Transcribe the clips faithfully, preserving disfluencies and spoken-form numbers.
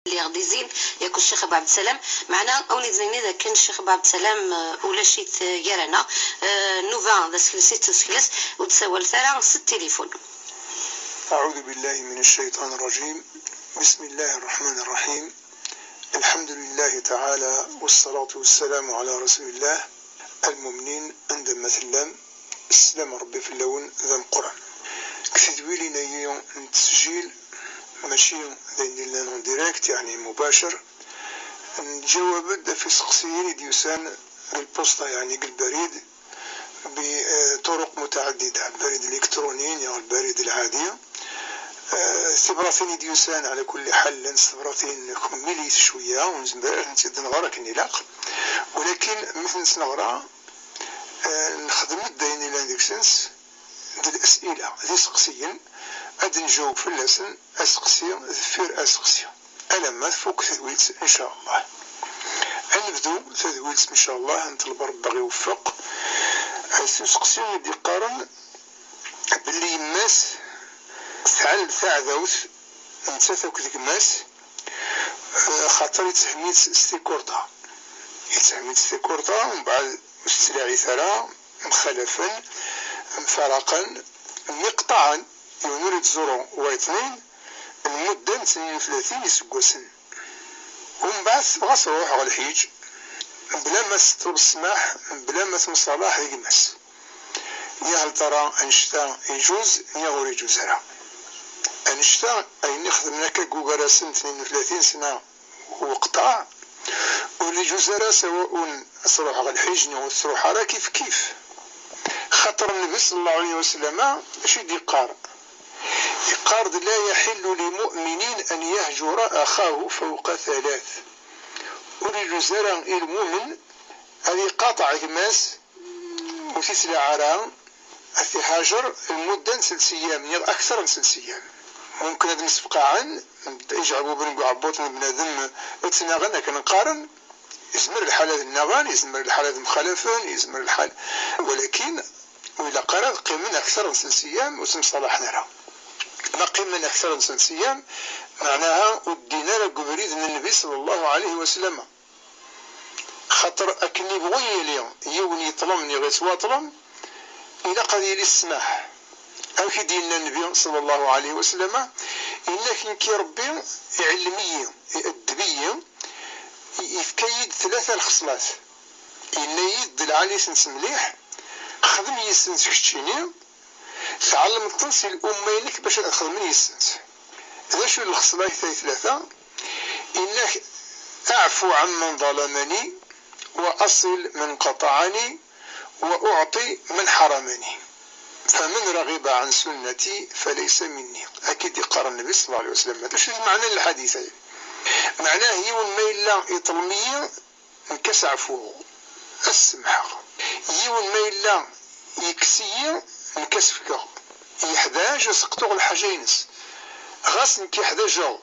Lliɣ d izin, yak Ccix Abu Ɛebdessalam. Meɛna, ad wen-id-nini dakken Ccix Abu Ɛebdessalam, eh, ulac-it, eh, gar-aneɣ. Eh, nnuba d asekles i d tusekles, ur d-sawal ara s tilifun. أعوذ بالله من الشيطان الرجيم. بسم الله الرحمن الرحيم. الحمد لله تعالى، والصلاة والسلام على رسول الله. المؤمنين عندما تلم السلام ربي في اللون ذا مقرن. كتدويلين أيام نتسجيل، ماشي ذا ندير لنا ديريكت، يعني مباشر. نجاوب في سقسيين ديوسان بالبوسطة، يعني بالبريد، بطرق متعددة، البريد الإلكتروني، يعني البريد العادي. آه، ثبراتين ديوسان على كل حال، لان ثبراتين كمليت شوية، ونزمبر نتيد نغرا كني لاق. ولكن مثل سنغرا، آه، نخدم الدين إلى ديك سنس، د الأسئلة، ذي سقسيين، أد نجاوب فلاسن، أسقسي، ذفير أسقسي. Alamma tfuk tadwilt, إن شاء الله. أنبدو تدويلت إن شاء الله، نطلب ربي يوفق. السوسقسي يدي قارن باللي يماس تعل تعذوت نتا تاكد كماس، آه، خاطر يتهميت ستيكورتا. يتهميت ستيكورتا، ومن بعد مستلاعي ثرى، مخالفا، مفارقا، مقطعا، يونوري تزورو وايتنين، المدة ن ثنين وثلاثين يسقوسن. ومن بعد تبغى تروح غا الحيج بلا ما تطلب السماح، بلا ما تمصالح ديك الناس. يا هل ترى أنشتا يجوز يا غير يجوز راه؟ أنشتا أين يخدم لك كوكا راسن ثنين وثلاثين سنة وقطع، ولي جوز راه سواء تروح غا الحيج ني تروح راه كيف كيف. خاطر النبي صلى الله عليه وسلم اش يدي قار؟ يقارد: لا يحل لمؤمن أن يهجر أخاه فوق ثلاث. ولي جوز راه المؤمن أن يقاطع كماس وتسلع على أثي هاجر المدة نسلس أيام، نيغ أكثر نسلس أيام. ممكن هاد نسبقاعن يجعبوا بن عبوط بنادم اتناغن، لكن نقارن يزمر الحالة النغان، يزمر الحالة مخالفا، يزمر الحال، ولكن وإلا قرا قيمن أكثر نسلس أيام وتمصالحنا راه. ما قيمن أكثر نسلس أيام معناها ودينا راه قبريد من النبي صلى الله عليه وسلم. خاطر أكن يبغو يلي يون يطلم ني غير تواطلم، إلا قد يلي السماح. أو كي دينا النبي صلى الله عليه وسلم، إلا كي ربي يعلمي، يأدبي، يفكيد ثلاثة الخصلات. إلا يد العالي سنس مليح، خدم يسنس كتشيني، تعلم الطنس الأمة لك باش تخدم يسنس. ذا شو الخصلات ثلاثة؟ إنك أعفو عمن ظلمني، وأصل من قطعني، وأعطي من حرمني، فمن رغب عن سنتي فليس مني. أكيد يقرأ النبي صلى الله عليه وسلم. هذا شو معنى الحديث؟ معناه يون ما إلا يطلمي نكسعفو السمحة، يون ما إلا يكسي نكسفكه، يحداج سقطو الحاجة ينس. غاس نكي حداجه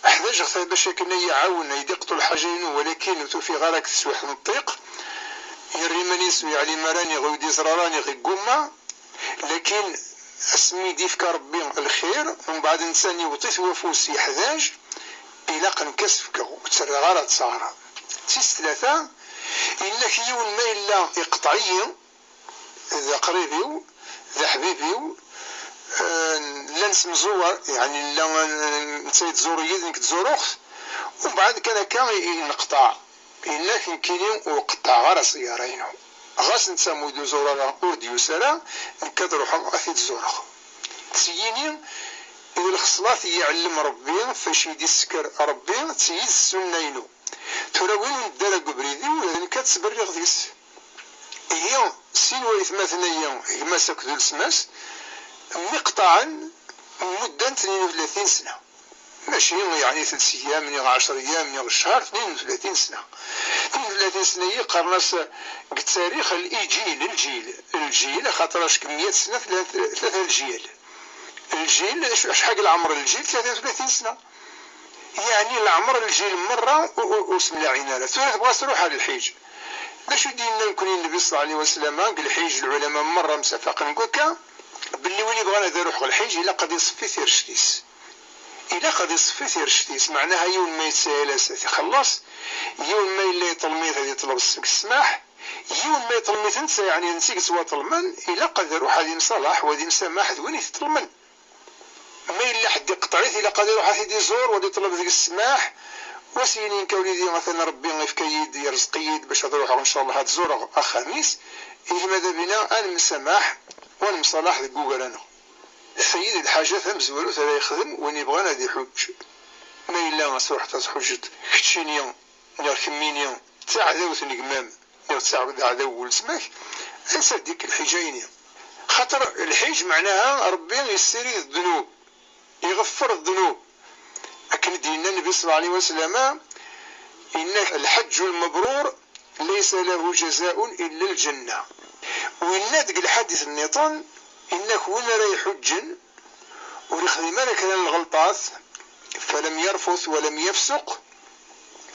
حداجغ ثا باش كنا يعاون يدي قطو الحاجة ينو، ولكن توفي غارك تسويح نطيق، يري مانيس ويعلي مراني غيدي زراراني غي قوما، لكن اسمي ديفك ربي الخير، ومن بعد نساني وطيت وفوس يحداج، إلا قنكسفك وتسرى غارة تصغرى. تيس ثلاثة، إلا كيون ما إلا يقطعي، ذا قريبيو، ذا حبيبيو، آه، لا نسمزور، يعني لا نتا يتزور يد نك تزور اخت، ومن بعد كان هكا نقطع، إلا كنكيني وقطع غير سيارينو. غاس نتا مودو زورا لا أورديو سرا، نكاد روحا أثيد زورا. تسييني إذا الخصلات يعلم ربي فاش يدي السكر ربي تسيد السنة ينو. ترى وين ندار قبريدي ولا نكاد سبري غديس. هي سين ويثماتنيا، هما ساكدو لسماس، مقطعا مدة ثنين وثلاثين سنة. ماشي يعني ثلاث أيام، نيغ عشر أيام، نيغ الشهر، ثنين وثلاثين سنة. ثنين وثلاثين سنة هي قرناس قد تاريخ الإيجيل، الجيل، الجيل، خاطر اش كمية سنة ثلاثة، ثلاثة الجيل. الجيل، اش، اش حق العمر الجيل؟ ثلاثة وثلاثين سنة. يعني العمر الجيل مرة و-، و-، وسملاعين على ثلاثة بغا تروح على الحيج. باش يدينا نكون النبي صلى الله عليه وسلم قال الحيج العلماء مرة مسافقا كوكا، باللي ولي بغانا ذا روح الحيج إلا قد يصفي في رشديس. ilaq ad iṣeffi tirect-is, meɛnaha yiwen ma yettsahal-as ad t-ixelleṣ, yiwen ma yella yeṭṭlem-it ad yeṭleb s-, ssmaḥ, yiwen ma yeṭṭlem-it netta, yeɛni netta i yettwaṭelmen, ilaq ad iruḥ ad imṣalaḥ u ad imsamaḥ d win i t-iṭelmen. Ma yella ḥedd iqeṭṭeɛ-it, ilaq ad iruḥ ad t-id-iẓur u ad iṭleb deg-s ssmaḥ, u ad s-yini nekk a wlidi atan Rebbi ifka-yi-d, yerẓeq-iyi-d bac ad ruḥeɣ ncallah ad ẓureɣ axxam-is, ihi ma d abina ad nemsamaḥ u ad nemṣalaḥ deg wugar-aneɣ. Tayi d lḥaǧa tamezwarut ara yexdem win yebɣan ad iḥuǧǧ. Ma yella ad truḥeḍ ad tḥuǧǧeḍ keččini neɣ kemmini d taɛdawt n gma-m neɣ d taɛdawt n weltma-k, ansa d-ikk lḥiǧa-ini? Xaṭer lḥiǧ meɛnaha Ṛebbi yessirid ddnub, iɣeffer ddnub. Akken i d-yenna Nnbi ṣella Llahu ɛalayhi wa sallam, yenna-k: "الحج المبرور ليس له جزاء إلا الجنة." U yenna deg lḥadit nniḍen, yenna-k: "Win ara iḥuǧǧen ur ixdim ara kra n lɣelṭat, فلم يرفث ولم يفسق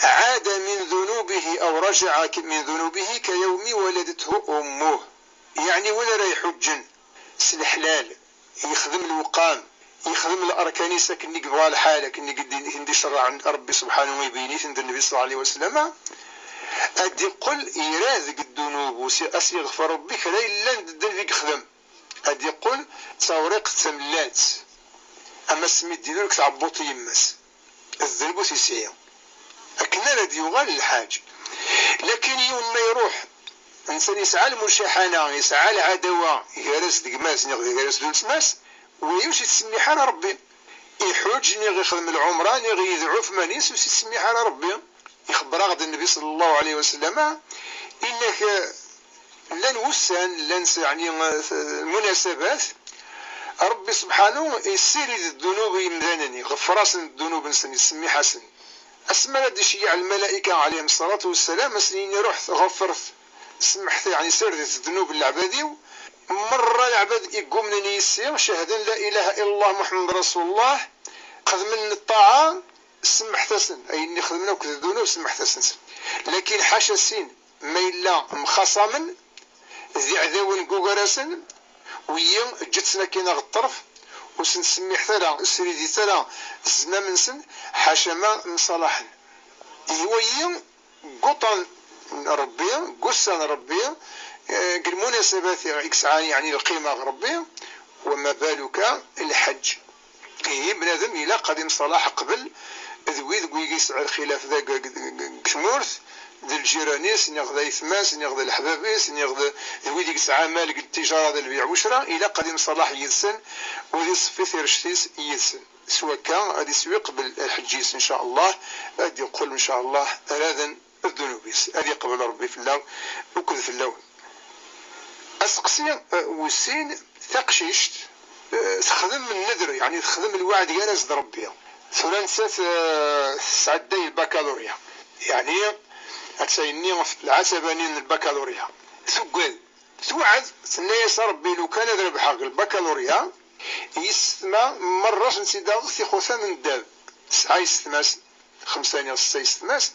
عاد من ذنوبه أو رجع من ذنوبه كيوم ولدته أمه." Yeɛni win ara iḥuǧǧen s leḥlal, yexdem lewqam, yexdem lerkan-is akken i yebɣa lḥal, akken i d-, i ten-d-icerreɛ Ṛebbi subḥanahu, ibeyyni-ten-d Nnbi ṣella Llahu ɛalayhi wa sallam, ad d-iqqel ira deg ddunub, u si-, ad s-yeɣfer Ṛebbi kra yellan d ddnub i yexdem. Ad d-iqqel d tawriqt d tamellalt, am asmi d-ilul deg tɛebbuḍt n yemma-s. D ddnub ur t-yesɛi. Akken ara d-yuɣal lḥaǧ. Lakin yiwen ma iruḥ, nsan yesɛa lmucaḥana, yesɛa lɛadawa gar-as d gma-s neɣ gar-as d weltma-s, wagi ur s-yettsemmiḥ ara Ṛebbi. Iḥuǧ, neɣ ixdem lɛumra, neɣ yedɛu f iman-is, ur s-yettsemmiḥ ara Ṛebbi. Ixebber-aɣ-d Nnbi ṣella Llahu ɛalayhi wa sallam, inna-k, llan wussan, llan s-, yeɛni, eh, lmunasabat, Ṛebbi subḥanu yessirid ddunub n yimdanen, iɣeffer-asen ddunub-nsen, yettsemmiḥ-asen. Asmi ara d-iceyyeɛ lmalayka ɛalayhim ṣṣalatu wassalam, ad sen-yini: "Ruḥet, ɣefret, semmḥet, yeɛni sirdet ddunub n leɛbad-iw." Merra leɛbad iggumnen yis-i, cehden la ilaha illa Llah Muḥemmed Rasulullah, xedmen ṭṭaɛa, semmḥet-asen, ayen i xedmen akk d ddunub, semmḥet-asen. Lakin ḥaca sin, ma yella mxaṣamen, d iɛdawen deg ugar-asen, wiyi ǧǧet-ten akkin ɣer ṭṭerf, ur sen-ttsemmiḥet ara, ur sridit ara zzmam-nsen, ḥaca ma mṣalaḥen. Ihi wayi deg uṭṭan n Ṛebbi, deg ussan n Ṛebbi, eh, deg lmunasabat i yesɛan, yeɛni, lqima ɣer Ṛebbi, wama baluka lḥeǧǧ. Ihi, bnadem ilaq ad imṣalaḥ qbel d wid deg wigi yesɛa lxilaf deg, deg, deg, deg tmurt, d lǧiran-is, niɣ d aytma-s, niɣ d leḥbab-is, niɣ d, d wid i yesɛa amal deg ltijara d lbiɛ ucra, ilaq ad imṣalaḥ yid-sen, u ad iṣeffi tirect-is yid-sen. S wakka, ad iswi qbel lḥeǧǧ-is, ncallah, ad d-iqqel, ncallah, raden ddunub-is. Ad iqbel Ṛebbi fell-aɣ akked fell-awen. Aseqsi, eh, wis sin, taqcict, eh, texdem nnedr, yeɛni texdem lweɛd gar-as d Ṛebbi. Tura nettat, eh, tesɛedday lbakalurya. Yeɛni, ad tayenni ɣef lɛatabani n lbakalurya. Tuggad, tewɛed, tenna-yas: "A Ṛebbi, lukan ad rebḥeɣ deg lbakalurya, yessetma merra ad sen-tt-id-aɣeɣ tixutam n ddheb." Tesɛa yessetma-s, xemsa neɣ setta yessetma-s.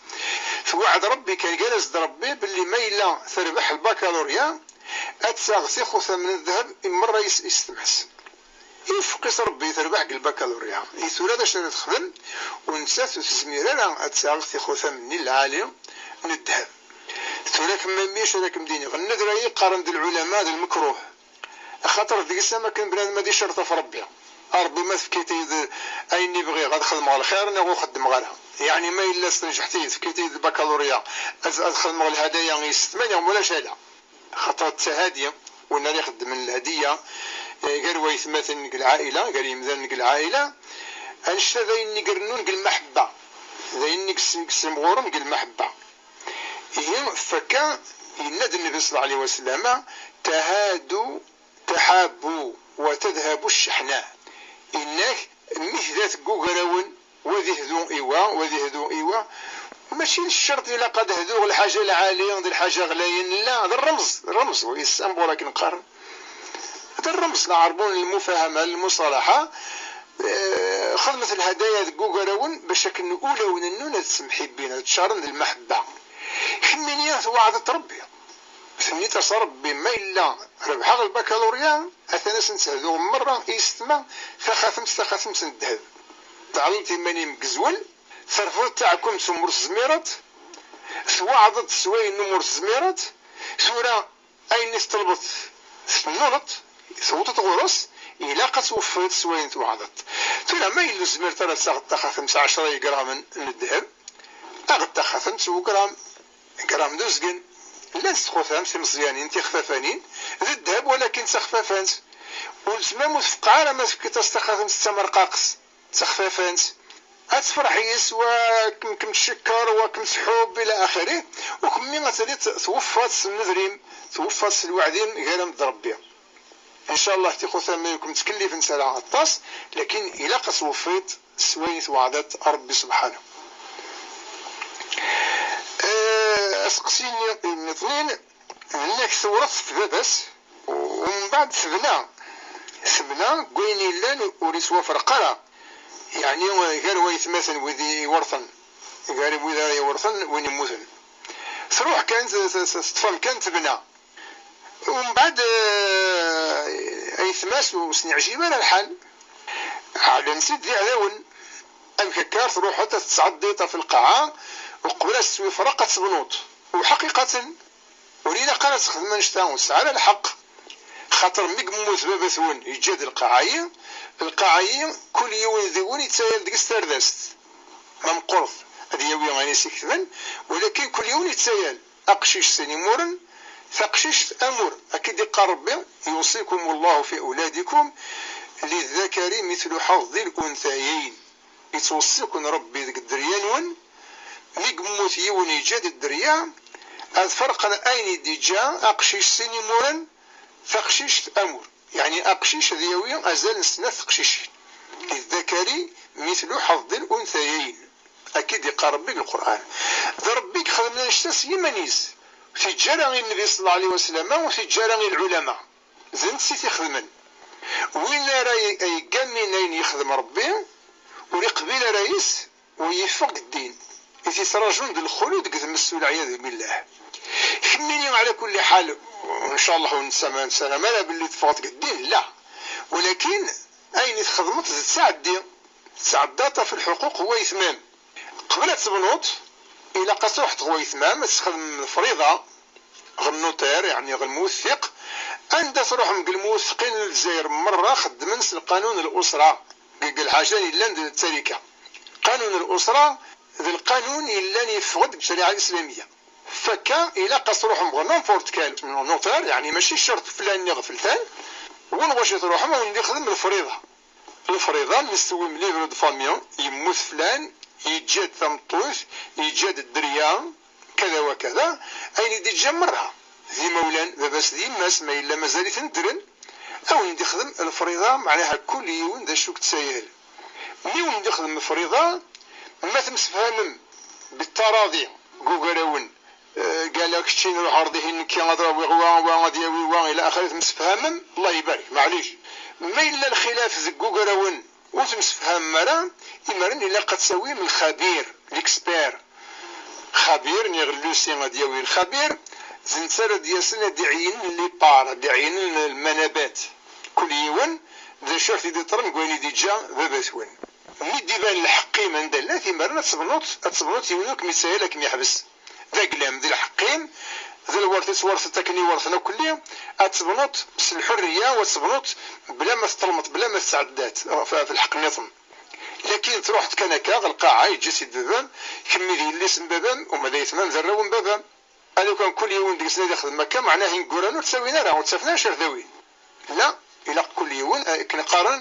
Tewɛed Ṛebbi kan, gar-as-d Ṛebbi belli ma yella terbeḥ lbakalurya, ad taɣ tixutam n ddheb i merra yes-, yessetma-s. Iwfeq-itt Ṛebbi, terbeḥ deg lbakalurya. I tura d acu ara texdem? U nettat ur tezmir ara ad taɣ tixutam-nni lɛali n ddheb. Tura kemmini acu ara kem-d-iniɣ? Nnedr-ayi qqaren-d lɛulama d lmekruh. Axaṭer deg-s am akken bnadem ad icerṭef Ṛebbi. A Ṛebbi, ma tefkiḍ-iyi-d ayen i bɣiɣ, ad xedmeɣ lxir neɣ ur xeddmeɣ ara? Yeɛni ma yella s tneǧḥt-iyi-d, tefkiḍ-iyi-d bakalurya, ad, ad xedmeɣ lhadaya i yessetma neɣ mulac ala? Axaṭer d tahadi, win ara ixeddmen lhadiya, eh, gar waytmaten deg lɛaila, gar yimdanen deg lɛaila, annect-a d ayen i irennun deg lmaḥebba, d ayen i yes-, yessemɣuren deg lmaḥebba. Ihi, fakka, yenna-d Nnbi ṣella Llahu ɛalayhi wa sallam: "Tahadu, taḥabu, wa tadhabu cceḥna." Inna-k, mmi-k d at deg ugrawen, wa ad ihdu i wa, wa ad ihdu i wa. Mačči d ccerṭ ilaq ad hduɣ lḥaǧa lɛali, d lḥaǧa ɣlayen, la, d rremz, d rremz, wa yessambuṛ akken qqaren. D rremz, lɛerbun n lmufahama, lmuṣalaḥa, eh, xedmet lhadaya deg ugrawen, bac akken ulawen-nnun ad ttemḥibbin, ad ččaren d lmaḥebba. Kemmini tewɛdeḍ Ṛebbi. Tenniḍ-as a Ṛebbi, ma yella rebḥeɣ lbakalurya, atan ad sen-tt-hduɣ merra i yessetma, taxatemt, taxatemt n ddheb. Tɛelleḍ iman-im deg zzwel, terfeḍ taɛkumt umi ur tezmireḍ, tweɛdeḍ s wayen umi ur tezmireḍ, tura ayen i teṭlebeḍ tennuleḍ, tewwḍeḍ ɣur-s, ilaq ad tweffiḍ s wayen tweɛdeḍ. Tura ma yella ur tezmireḍ ara ad taɣeḍ taxatemt ɛecra igramen n ddheb, aɣ-d taxatemt s ugram, gram d uzgen. Llant txutam timeẓyanin tixfafanin d ddheb, walakin d taxfafant. Weltma-m ur tfeqeɛ ara ma tefkiḍ-as taxatemt d tamerqaqt d taxfafant. Ad tefreḥ yis-s, wa kem-, kem-tcekker, wa kem-tḥubb, ila axiri. U kemmi ad tiliḍ tweffaḍ s nnedr-im, tweffaḍ s lweɛd-im gar-am d Rebbi. Ncallah tixutam-im ur kem-ttkellifent ara aṭas, lakin ilaq ad tweffiḍ s wayen tweɛdeḍ Rebbi subḥanahu. Eh, aseqsi-nni nniḍnin, nnek tewret baba-s, u mbeɛd tebna, tebna deg wayen yellan ur yettwafreq ara, yeɛni gar waytmaten wid iwerten, gar wid ara iwerten win yemmuten. Truḥ kan, t-, t-, t-, teṭṭef amkan tebna. Umbeɛd, eh, aytma-s ur sen-yeɛjib ara lḥal. Ɛedlen-tt-id d iɛdawen. Amek akka ara truḥeḍ ad tettɛeddiḍ ɣef lqaɛa, uqbel ad tettwifreq ad tebnuḍ? Uḥaqiqaten, ur ilaq ara ad texdem annect-a, ur tesɛi ara lḥeqq. Xaṭer mi yemmut baba-twen, yeǧǧa-d lqaɛa-yi, lqaɛa-yi, kul yiwen deg-wen yettayal deg-s tardast. Ma meqqret, ad yawi ayen i s-iketben, walakin kul yiwen yettayal. Aqcic sin imuren, taqcict amur. Akka i d-iqqar Rebbi: "Yusikum Allahu fi awladikum, lizzakari mithlu hazzil unthayayn." Yettweṣṣi-ken Rebbi deg dderya-nwen, mi yemmut yiwen yeǧǧa-d dderya, ad ferqen ayen i d-yeǧǧa aqcic sin imuren, taqcict amur. Yeɛni aqcic ad yawi azal n snat teqcicin. Lizzakari mithlu hazzil unthayayn. Akka i d-iqqar Rebbi deg Lqur'an. D Rebbi i ixedmen annect-a s yiman-is. Ur t-yeǧǧa ara i Nnbi ṣella Llahu ɛalayhi wa sallam, ur t-yeǧǧa ara i lɛulama. D netta i t-ixedmen. Win ara y-, yeggamin ayen yexdem Rebbi, ur iqbil ara yis, ur yeffeɣ deg ddin. I t-yettrajun d lxulud deg tmes, walɛiyadu billah. Kemmini, ɛla kulli ḥal, ncallah ur nessam-, nessaram ara belli teffɣeḍ deg ddin, la. Walakin ayen i txedmeḍ d ttɛeddi. Tesɛeddaḍ ɣef lḥuquq n waytma-m. Qbel ad tebnuḍ, ilaq ad truḥeḍ ɣer waytma-m, ad txedmem lefriḍa ɣer nnuṭir, yeɛni ɣer lmuwettiq. Anda truḥem deg lmuwettiqin n Lezzayer merra xeddmen s lqanun n l'usra, deg lḥaǧa yellan d ttarika. Qanun n l'usra d lqanun yellan yeffeɣ-d deg ccariɛa lislamiyya. Fakka ilaq ad truḥem ɣer n'importe quel notaire, yeɛni mačči ccerṭ flan neɣ feltan, ɣur wacu truḥem, ad wen-d-ixdem lefriḍa. Lefriḍa, nessewwem livre de famille, yemmut flan, yeǧǧa-d tameṭṭut, yeǧǧa-d dderya, kada wa kada, ayen i d-yeǧǧa merra, d imawlan, baba-s d yemma-s, ma yella mazal-iten ddren, ad wen-d-ixdem lefriḍa, meɛnaha kul yiwen d acu i yettayal. Mi wen-d-ixdem lefriḍa, ma temsefhamem bittaraḍi deg ugarawen, eh, qal-ak keččini ruḥ ar dihin, nekki ad awiɣ wa, wa ad yawi wa, ila axir, temsefhamem, Allah ibarek, maɛlic. Ma yella lxilaf deg ugrawen ur temsefhamem ara, imaren ilaq ad tawim lxabir, l'expert. Xabir, neɣ Lusi ad yawi lxabir, d netta ara d-yasen ad d-iɛeyynen les parts, ad d-iɛeyynen lmanabat. Kul yiwen d acu ara t-id-iṭṭren deg wayen i d-yeǧǧa baba-twen. Mi d-iban lḥeqq-im anda llan, imaren ad tebnuḍ, ad tebnuḍ yiwen ur kem-ittayal ad kem-yeḥbes. D aglam, d lḥeqq-im, d lwert i twerteḍ akken i werten akk-nni, ad tebnuḍ s lḥurriya, u ad tebnuḍ bla ma teṭṭlemeḍ, bla ma tesɛeddaḍ ɣef, ɣef lḥeqq nniḍen. Lakin truḥeḍ kan akka ɣer lqaɛa, yeǧǧa-tt-id baba-m, kemmi d yelli-s n baba-m, uma d ayetma-m d arraw n baba-m. A lukan kul yiwen deg-sen ad ixdem akka, meɛnaha ineggura ur ttawin ara, ur ttafen ara car d awin. La, ilaq kul yiwen, eh, akken qqaren,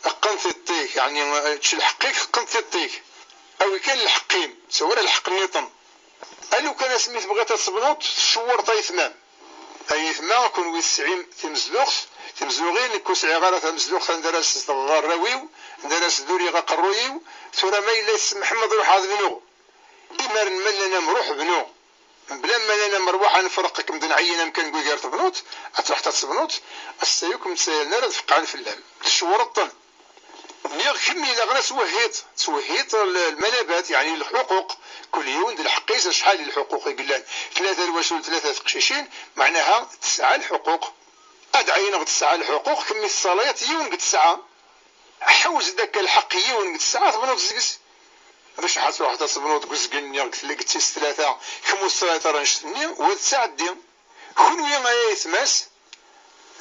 qqen tiṭ-ik, yeɛni, eh, ečč lḥeqq-ik, qqen tiṭ-ik. Awi kan lḥeqq-im, ur ttawi ara lḥeqq nniḍen. A lukan asmi tebɣiḍ ad tebnuḍ, tcewwreḍ ayetma-m. Ay ayetma, kunwi tesɛim timezduɣt, timezduɣin, nekk ur sɛiɣ ara tamezduɣt anda ara sezdeɣeɣ arraw-iw, anda ara sduriɣ aqerruy-iw, tura ma yella yessen Mḥemmed, ruḥ ad bnuɣ. Imaren ma nnan-am ruḥ bnu, mebla ma nnan-am rwaḥ ad nefreq akken d-nɛeyyen amkan deg wigar tebnuḍ, ad truḥeḍ ad tebnuḍ, ass-a yakk ur m-ttsayalen ara ad feqqɛen fell-am, tcewwreḍ-ten. Niɣ kemmi daɣen ad twehhiḍ, twehhiḍ l-, lmanabat, yeɛni lḥuquq, kul yiwen d lḥeqq-is, acḥal n lḥuquq i yellan, tlata lwacul, tlata teqcicin, meɛnaha tesɛa lḥuquq. Ad ɛeyyneɣ tesɛa lḥuquq, kemmi tessalayeḍ yiwen deg tesɛa. Ḥewz-d akka lḥeqq yiwen deg tesɛa tebnuḍ seg-s. Bac ad truḥeḍ ad tebnuḍ deg uzgen-nni deg tleggett tis tlata, kemm ur tesɛiḍ ara annect-nni, wa d ttɛeddi. Kunwi ay aytma-s,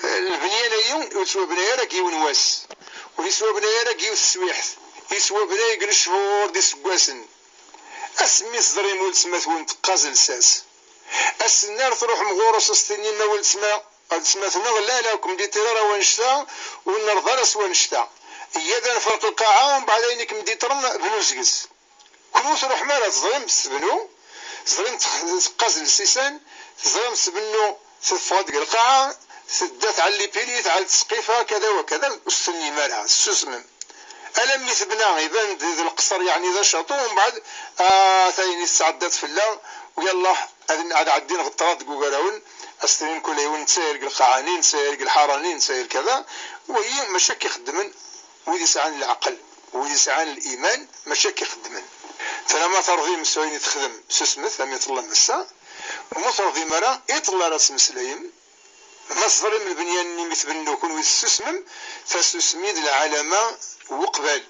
lebnyan-ayi ur yettwabnay ara deg yiwen wass, ur yettwabnay ara deg yiwet teswiḥt, yettwabnay deg lechur, d iseggasen. Asmi teẓrim weltma-twen teqqaz lsas, ass-nni ara truḥem ɣur-s ad s-tinim a weltma, a weltma-tneɣ, la, la, ur kem-d-iṭir ara wannect-a, ur nerḍa ara s wannect-a. Iyya ad nferq lqaɛa, umbeɛd ayen i kem-d-iṭren bnu seg-s. Kunwi ur truḥem ara, teẓrim tebnu, teẓrim tex-, teqqaz lsisan, teẓrim tbennu, teffeɣ-d deg lqaɛa, tedda tɛelli pili, tɛelli tesqifa, kada wa kada, ur s-tennim ara, tessusmem. Alammi tebna, iban-d d lqeṣer, yeɛni d acaṭu, umbeɛd, ah, tayen i tesɛeddaḍ fell-aɣ, u yallah, ad, ad ɛeddin ɣeṭṭrat deg ugarawen, ad s-tinin kul yiwen netta yerg lqaɛa-nni, netta yerg lḥara-nni, netta yerg kada, wayi mačči akka i xeddmen wid yesɛan leɛqel, wid yesɛan liman, mačči akka i xeddmen. Tura ma terḍim s wayen i texdem, susmet, am iṭellen ass-a, ma ur terḍim ara, iṭel ara tmeslayem, ma teẓrim lebnyan-nni mi tbennu kunwi tessusmem, tasusmi d lɛalama n uqbal.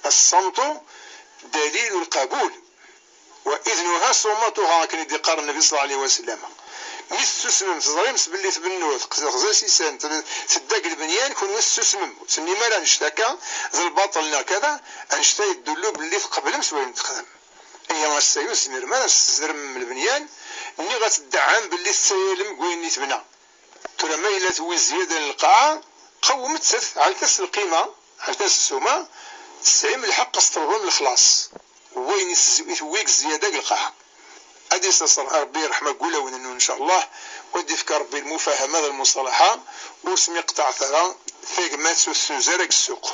الصمت دليل القبول، وإذنها صومتها، akken i d-iqqar Nnbi صلى الله عليه وسلم. Mi tessusmem, teẓrim belli tbennu, teqzez isan, tedda deg lebnyan, kunwi tessusmem, ur tennim ara annect-akka, d lbaṭel neɣ kada, annect-a yeddullu belli tqeblem s wayen texdem. Ihi ass-a ur tezmirem ara ad s-tezrem lebnyan, nniɣ ad teddeɛɛem belli tettayalem deg wayen i tebna. Tura ma yella tewwi zzyada n lqaɛa, qewwmet-tt, ɛellet-as lqima, ɛellet-as ssuma, tesɛim lḥeqq ad s-teṭlbem lexlaṣ. Wayen i s-, i tewwi deg zzyada deg lqaɛa. Ad d-yesserser Rebbi ṛṛeḥma deg wulawen-nwen, ncallah, u ad d-yefk Ṛebbi lmufahama d lmuṣalaḥa, ur smiqṭaɛet ara tagmat ur tessunz ara deg ssuq.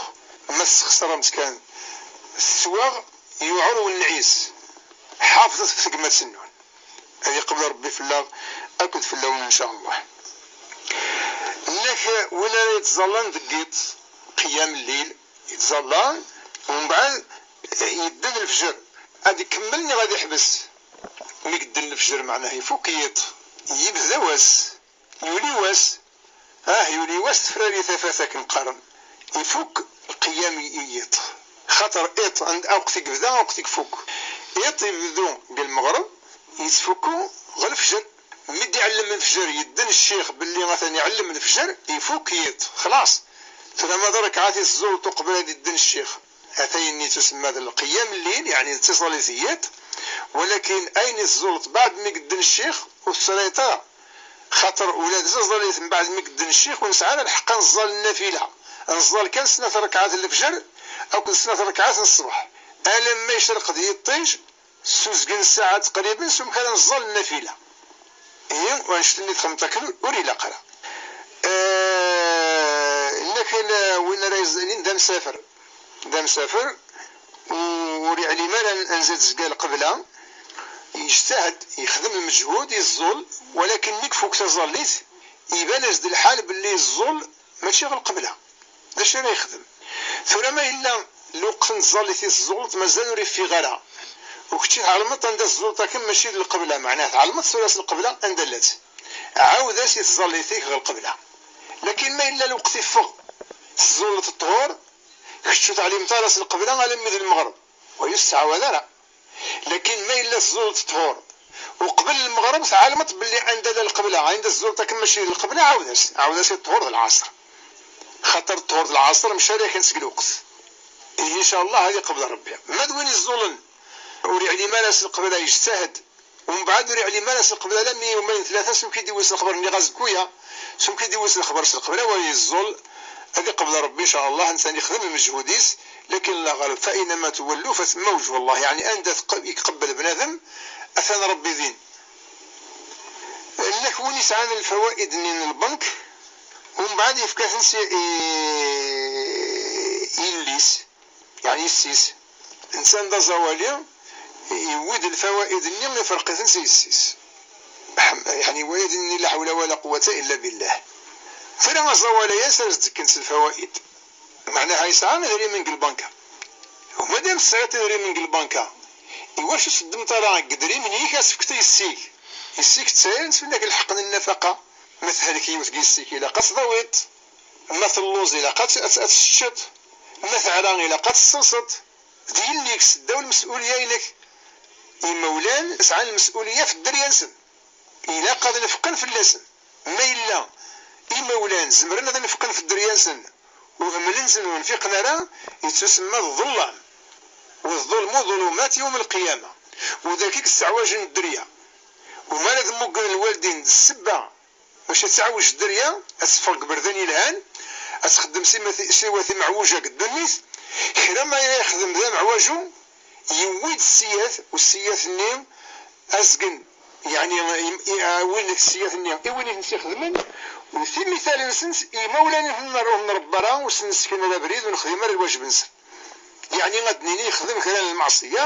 Ma tesxeṣremt kan, teswaɣ, yuɛer wenneɛ-is. Ḥafḍet ɣef tegmat-nwen. Ad yeqbel Ṛebbi fell-aɣ akked fell-awen, ncallah. Nnak win ara yettẓallan deg yiḍ, qiyam lleyl, yettẓalla, umbeɛd yedden lefjer, ad ikemmel neɣ ad iḥbes? Mi yedden lefjer, meɛnah ifuk yiḍ, yebda wass, yuli wass. Ah, yuli wass tefrari tafat akken qqaren. Ifuk lqiyam i yiḍ. Xaṭer iḍ, and-, awqt i yebda, awqt i ifuk. Iḍ ibeddu deg lmeɣreb, yettfukku ɣer lefjer. Mi d-iɛellem lefjer, yedden ccix belli atan iɛellem lefjer, ifuk yiḍ. Xlaṣ. Tura ma d ṛekɛat i tẓulleḍ uqbel ad idden ccix, ata-yenni tusemma d lqiyam lleyl, yeɛni d tiẓallit n yiḍ, walakin ayen i tẓulleḍ beɛd mi yedden ccix ur tesɛiḍ ara. Xaṭer ula d tiẓallit mbeɛd mi yedden ccix ur nesɛi ara lḥeqq ad neẓẓal nnafila. Neẓẓal kan snat ṛekɛat n lefjer akked snat ṛekɛat n ṣṣbeḥ. Alamma yecreq-d yiṭij, s uzgen ssaɛa taqriben, s wamek ara neẓẓal nnafila. Ihi, annect-nni txedmeḍ akken ur ilaq ara. Eh, nnak win ara yeẓẓalin d amsafer. D amsafer, u-, ur yeɛlim ara anza tezga lqebla, yejtahd, yexdem lmeǧhud, yeẓẓul, walakin mi ifuk taẓallit, iban-as-d lḥal belli yeẓẓul mačči ɣer lqebla. D acu ara yexdem? Tura ma yella lweqt n tẓallit i tẓulleḍ mazal ur iffiɣ ara, u kečči tɛelmeḍ anda tẓulleḍ akken mačči d lqebla, meɛnah tɛelmeḍ tura s lqebla anda llat, ɛawed-as i tẓallit-ik ɣer lqebla. Lakin ma yella lweqt iffeɣ, tẓulleḍ ṭṭhur, kečč ur teɛlimeḍ ara s lqebla alammi d lmeɣreb, wa ur s-tettɛawad ara. Lakin ma yella tẓulleḍ ṭṭhur, uqbel lmeɣreb tɛelmeḍ belli anda la lqebla, anda tẓulleḍ akken mačči d lqebla, ɛawed-as, ɛawed-as i ṭṭhur d lɛaṣer. Xaṭer ṭṭhur d lɛaṣer mcariken seg lweqt. Ihi, ncallah, ad iqbel Rebbi. Ma d win iẓẓulen, ur yeɛlim ara s lqebla, yejtahd, umbeɛd ur yeɛlim ara s lqebla alammi yawmayen tlata, s umk i d-iwwi s lexber-nni azekkuya, s umk i d-iwwi s lexber s lqebla, wa yeẓẓul, ad iqbel Rebbi, ncallah, nsan ixdem lmeǧhud-is, lakin la ɣaleb, fa aynama tuwallu fa thamma wejhu Allah, yeɛni anda tq-, iqebbel bnadem, atan Rebbi din. Nnak win yesɛan lfawaid-nni n lbank, umbeɛd yefka-ten s i, i, i yelli-s, yeɛni yessi-s. Nsan d aẓawali, yewwi-d lfawaid-nni, iferq-iten s yessi-s. Ḥem-, yeɛni wayeḍ-nni la ḥawla wala quwwata illa billah. Tura aẓawali-as ar zedken s lfawaid. Meɛnaha yesɛa idrimen deg lbanka. U madam tesɛiḍ idrimen deg lbanka, iwacu teddmeḍ ara deg idrimen-ik ad tefkeḍ i yessi-k? Yessi-k ttayren-tt fell-ak lḥeqq n nnafaqa. Ma tehlek yiwet deg yessi-k, ilaq ad tdawiḍ. Ma telluẓ, ilaq ad, ad, ad teččeḍ. Ma teɛra, ilaq ad tessenseḍ. D yelli-k seddaw lmes'uliya-inek. Imawlan sɛan lmes'uliya f dderya-nsen. Ilaq ad nefqen fell-asen. Ma yella imawlan zemren ad nefqen f dderya-nsen, ur hemmlen-ten, ur nfiqen ara, yettusemma d ḍellam. والظلم ظلمات يوم القيامة. Ur d akk i yesseɛwajen dderya. U mi ara d-mmugren lwaldin d ssebba bac ad teɛwej dderya, ad teffeɣ deg iberdan yelhan, ad txeddem siwa ti-, siwa timeɛwuja deg ddunit, kra ma yexdem d ameɛwaju, yewwi-d ssiyat, u ssiyat-nni azgen, yeɛni, i, i, win ssiyat-nni i win i ten-ixedmen, u timital-nsent i imawlan-nsen ur nṛebba ara, ur sen-nesken ara abrid, ur nexdim ara lwajeb-nsen. Yeɛni ad d-nini yexdem kra n lmeɛṣiyya,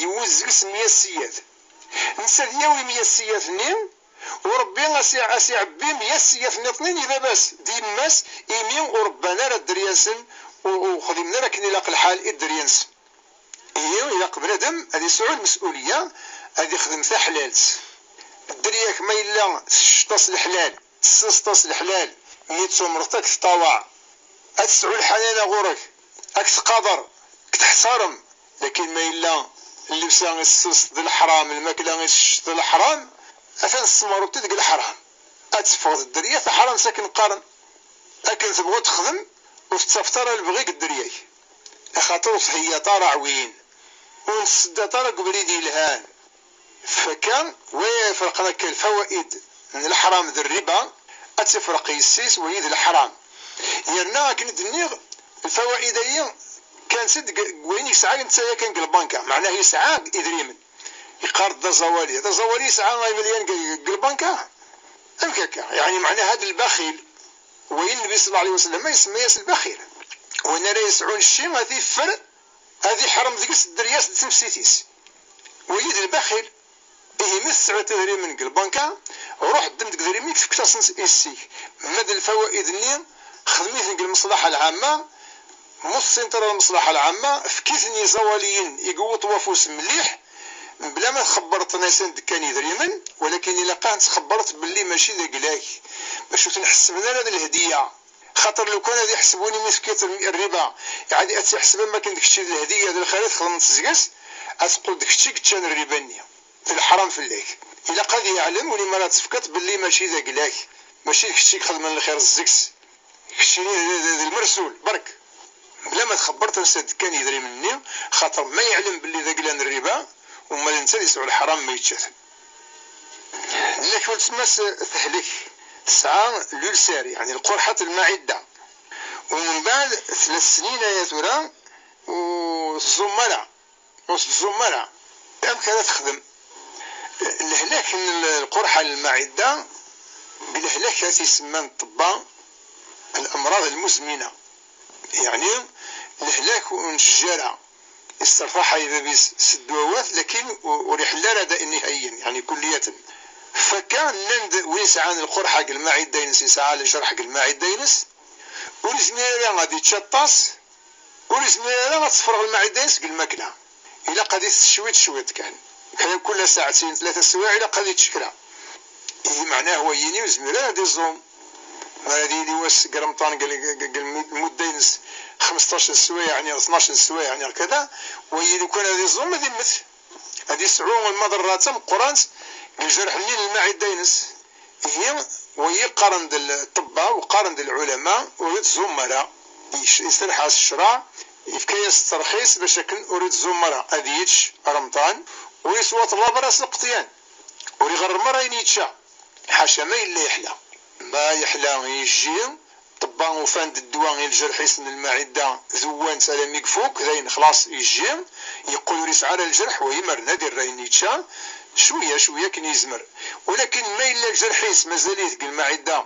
yewwi deg-s mya ssiyat. Netta ad yawi mya ssiyat-nni, u Ṛebbi a s-, a s-iɛebbi mya ssiyat nniḍnin i baba-s d yemma-s, imi ur ṛebban ara dderya-nsen, u, u xdimen ara akken ilaq lḥal i dderya-nsen. Ihi, ilaq bnadem ad yesɛu lmes'uliya, ad ixdem taḥlalt. Dderya-k ma yella tecceḍ-as leḥlal, tessenseḍ-as leḥlal, mi d-tumreḍ ad k-tṭawaɛ, ad tesɛu lḥanana ɣur-k, ad k-tqader, ad k-teḥtarem. Lakin ma yella llebsa i tessenseḍ d leḥram, lmakla i tecceḍ d leḥram, atan tessemruḍ-t deg leḥram. Ad teffeɣ d dderya taḥramt akken qqaren. Akken tebɣu texdem, ur tettafeḍ ara lebɣi deg dderya-k. Axaṭer ur theyyaḍ ara aɛwin, ur n-tesseddaḍ ara deg ubrid yelhan. Fakka, wa iferqen akka lfawaid n leḥram d rriba, ad tifreq yessi-s, wayi d leḥram. Yerna akken i d-nniɣ, lfawaid-ayi kkan-tt-id deg, deg wayen yesɛa netta yakan deg lbanka, meɛnah yesɛa idrimen. Yeqqar-d d aẓawali. D aẓawali yesɛa imelyan deg, deg lbanka? Amek akka? Yeɛni meɛnaha d lbaxil. Wayi Nnbi صلى الله عليه وسلم isemma-yas lbaxil. Win ara yesɛun cci, ad t-iffer, ad iḥrem deg-s dderya-s d temsit-is. Wayi d lbaxil. Ihi mi tesɛiḍ idrimen deg lbanka, ruḥ ddem deg idrimen-ik, fket-asen-tt i yessi-k. Ma d lfawaid-nni, xdem-iten deg lmeṣlaḥa lɛamma, ma ur tessineḍ ara lmeṣlaḥa lɛamma, efk-iten i iẓawaliyen i yewweḍ wafus mliḥ, mebla ma txebbreḍ-ten-asen-d kan idrimen, walakin ilaq ad ten-txebbreḍ belli mačči d agla-k, bac ur ten-ḥessben ara d lhediyya. Xaṭer lukan ad iḥseb win imi tefkiḍ rriba, iɛad ad tt-iḥseb am wakken d kečč i d lhediyya d lxir i txedmeḍ seg-s, ad teqqel d kečč i yeččan rriba-nni. D leḥram fell-ak. Ilaq ad yeɛlem win imi ara tefkeḍ belli mačči d agla-k, mačči d kečč i ixedmen lxir seg-s. Keččini d, d, d lmersul, berk. Bla ma txebbeṛ tansa d-kkan yedrimen-nni, xaṭer ma yeɛlem belli d agla n rriba, uma d netta ad yesɛu leḥram ma yečča-ten. Nna-k weltma-s tehlek, tesɛa l'ulcère, yeɛni lqurḥat n lmaɛidda. Umbeɛd tlata snin aya tura, ur tẓumm ara. Ur tettẓum ara. Amek ara texdem? Lehlak n lqurḥa n lmaɛidda, deg lehlak ara t-isemman ṭṭebba الأمراض المزمنة. Yeɛni, lehlak ur nǧeǧǧ ara. Istertaḥ ay bab-is s ddwawat, lakin u-, ur iḥelli ara da nihayyan, yeɛni kulliyaten. Fakka, llan-d win yesɛan lqurḥa deg lmaɛidda-ines, yesɛa ljerḥ deg lmaɛidda-ines, ur izmir ara ad yečč aṭas, ur izmir ara ad tefreɣ lmaɛida-ines deg lmakla. Ilaq ad itett cwiṭ cwiṭ kan. Kra kul saɛtin, tlata swayeɛ, ilaq ad yečč kra. Ihi meɛnah wayi-nni ur izmir ara ad iẓum. Mi ara d-yili wass deg Remḍan, deg, deg, deg lmudda-ines xmesṭac n swayeɛ, neɣ tnac n swayeɛ, neɣ kada, wayi lukan ad iẓum, ad immet. Ad yesɛu lmaḍerra d tameqqrant deg ljerḥ-nni n lmaɛida-ines. Ihi, wayi qqaren-d lṭebba u qqaren-d lɛulama, ur ittẓum ara. Yec-, iserreḥ-as ccreɛ, yefka-yas ttṛexis bac akken ur ittẓum ara. Ad yečč Remḍan, ur yeswa ṭṭlaba ara s lqeṭyan, ur iɣerrem ara ayen yečča, ḥaca ma yella yeḥla. Ma yeḥla yejji, ṭṭebba ufan-d ddwa i lǧerḥ-is n lmaɛidda, dewwan-t alammi ifuk, dayen xlaṣ yejji, yeqqel ur yesɛi ara lǧerḥ, wa imerna di rray-nni yečča, cwiya, cwiya akken yezmer. Walakin ma yella lǧerḥ-is mazal-it deg lmaɛidda,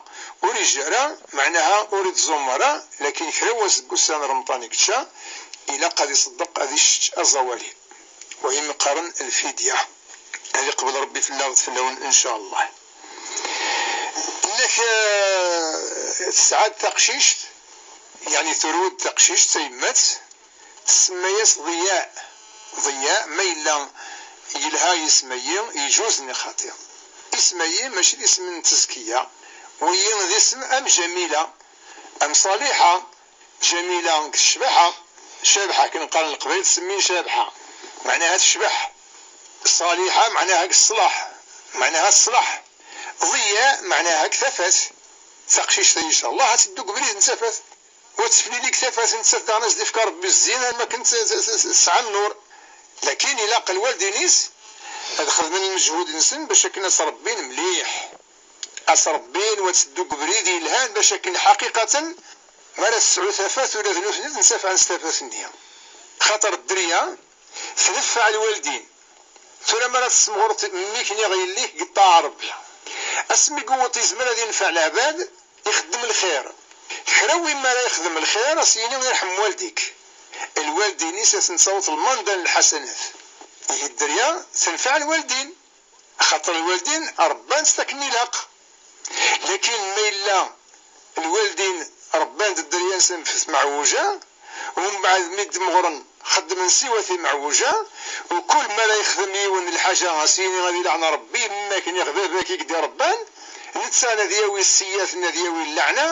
ur yejji ara, meɛnaha ur ittẓum ara, lakin kra wass deg ussan n Remḍan i yečča, ilaq ad iṣeddeq, ad icečč aẓawali. Wayen qqaren lfidya. Ad iqbel Ṛebbi fell-aɣ d fell-awen, ncallah. Nna-k, eh, tesɛa-d taqcict, yeɛni turew-d taqcict, tayemmat, tsemma-yas Ḍiya. Ḍiya, ma yella yelha yisem-ayi, yeǧuz-nni xaṭi. Isem-ayi mačči d isem n tezkiya, wiyi d isem am Jamila, am Ṣaliḥa, Ǧamila deg ccbaḥa, Cabḥa akken qqaren Leqbayel, ttsemmin Cabḥa, meɛnaha tecbeḥ. Ṣaliḥa meɛnaha deg ṣṣlaḥ, meɛnaha ṣṣlaḥ. Ḍiya meɛnaha deg tafat. Taqcict-a, incallah, ad teddu deg ubrid n tafat. Ur teflili deg tafat, nettat daɣen ad s-d-ifk Ṛebbi zzin, am wakken t-, t-, t-, tesɛa nnur. Lakin ilaq lwaldin-is ad xedmen lmeǧhud-nsen bac akken ad s-ṛebbin mliḥ. Ad s-ṛebbin u ad teddu deg ubrid yelhan bac akken ḥaqiqaten mi ara tesɛu tafat ula d nutni ad ntafɛen s tafat-nni. Xaṭer dderya tneffeɛ lwaldin. Tura mi ara tessemɣreḍ mmi-k niɣ yelli-k deg ṭṭaɛa n Ṛebbi. Asmi yewweḍ yezmer ad yenfeɛ leɛbad, ixeddem lxir. Kra win mi ara yexdem lxir, ad s-yini irḥem waldik. Lwaldin-is ad ten-taweḍ lmanda n lḥasanat. Ihi dderya tenfeɛ lwaldin, axaṭer lwaldin ṛebban-tt akken ilaq. Lakin ma yella lwaldin ṛebban-d dderya-nsen f tmeɛwuja, u mbeɛd mi d-mɣren xeddmen siwa timeɛwuja, u kul mi ara yexdem yiwen lḥaǧa a s-yini ad ilaɛen Ṛebbi, yemma-k niɣ baba-k i k-d-iṛebban, netta ad yawi ssiyat, ad yawi lleɛna,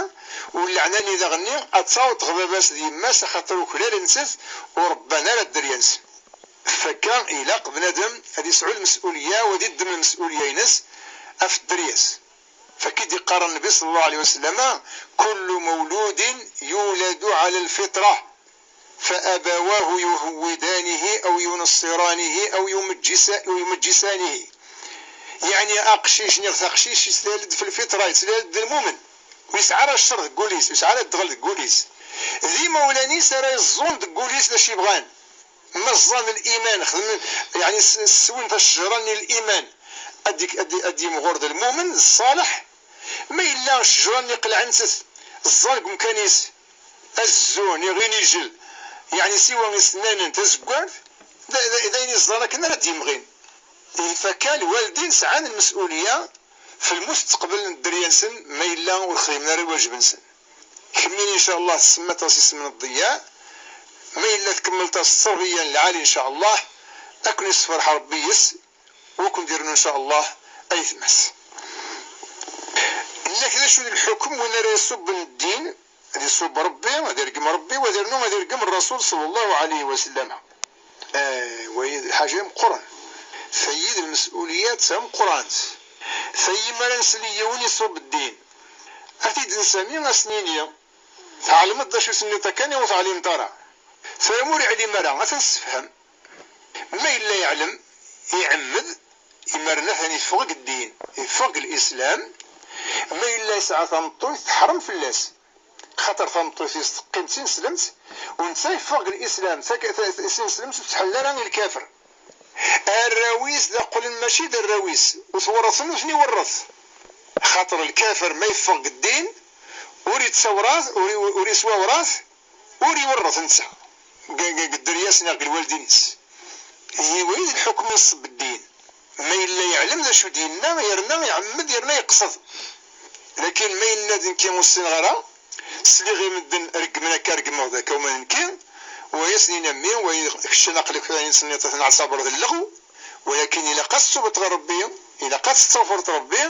u lleɛna-nni daɣen-nni ad taweḍ ɣer baba-s d yemma-s, axaṭer uklalen-tt, ur ṛebban ara dderya-nsen. Fakka ilaq bnadem ad yesɛu lmes'ulya u ad iddem lmes'ulya-ines ɣef dderya-s. Fakk i d-iqqar Nnbi ṣalla Llahu ɛalayhi wa sallam: كل مولود يولد على الفطرة فأبواه يهودانه أو ينصرانه أو يمجس-، أو يمجسانه. Yeɛni aqcic neɣ taqcict yettlal-d f lfitra, yettlal-d d lmumen. Ur yesɛi ara ccer deg wul-is, ur yesɛi ara ddɣel deg wul-is. D imawlan-is ara yeẓẓun deg wul-is d acu i bɣan. Ma ẓẓan liman, xedmen, yeɛni s-, sswen tacejra-nni n liman, ad d-, ad d-, ad d-yimɣur d lmumen, d ṣṣaleḥ. Ma yella ccejra-nni qelɛen-tt, ẓẓan deg umkan-is, azzu, neɣ inijel, yeɛni siwa isennanen, tazeggart, d, d, d ayen i ẓẓan akken ara d-yemɣin. Ihi fakka lwaldin sɛan lmes'ulya f lmustaqbel n dderya-nsen ma yella ur xdimen ara lwajeb-nsen. Kemmini, in ca Allah, tsemmaḍ-as isem n Ḍiya, ma yella tkemmleḍ-as tterbiya n lɛali, in ca Allah, ad ken-yessefreḥ Ṛebbi yes, u ad ken-d-irnu, in ca Allah, aytma-s. Nna-k d acu d lḥukum win ara iṣubben ddin, ad iṣubb Ṛebbi, ad irgem Ṛebbi, u ad irnu ad irgem Ṛṛasul ṣalla Llahu ɛalayhi wa sallam. Eh, wayi d lḥaǧa meqqren. Tayi d lmes'uliyat tameqqrant. Tayi mi ara nsel i yiwen iṣubb ddin, ad t-id-nsami, ad s-nini: "Tɛelmeḍ d acu tenniḍ akka, neɣ ur teɛlimeḍ ara?" Tura ma ur iɛlim ara, ad t-nessefhem. Ma yella yeɛlem, iɛemmed, imaren atan yeffeɣ deg ddin, yeffeɣ deg lislam. Ma yella yesɛa tameṭṭut, teḥrem fell-as. Xaṭer tameṭṭut-is teqqim d tineslemt, u netta yeffeɣ deg lislam, tak-, ta-, ta-, tineslemt ur tettḥellil ara i lkafir. Arraw-is d aqlen mačči d arraw-is, ur t-werrten, ur ten-iwerret. Xaṭer lkafir ma yeffeɣ deg ddin, ur yettawrat, ur i-, ur yeswawrat, ur iwerret netta deg, deg, deg dderya-s neɣ deg lwaldin-is. Ihi wayi d lḥukm n ṣṣebb ddin. Ma yella yeɛlem d acu d-yenna, yerna iɛemmed, yerna yeqsed. Lakin ma yenna-d: "Nekki ur ssineɣ ara, sliɣ i medden reggmen akka, reggmeɣ-d akka uma d nekki", wa yasen-in: "A mmi, wa kečč aql-ak ayen tenniḍ ad ten-ɛṣaber d lleɣw, walakin ilaq ad tettubeḍ ɣer Ṛebbi, ilaq ad tettawfreḍ Ṛebbi,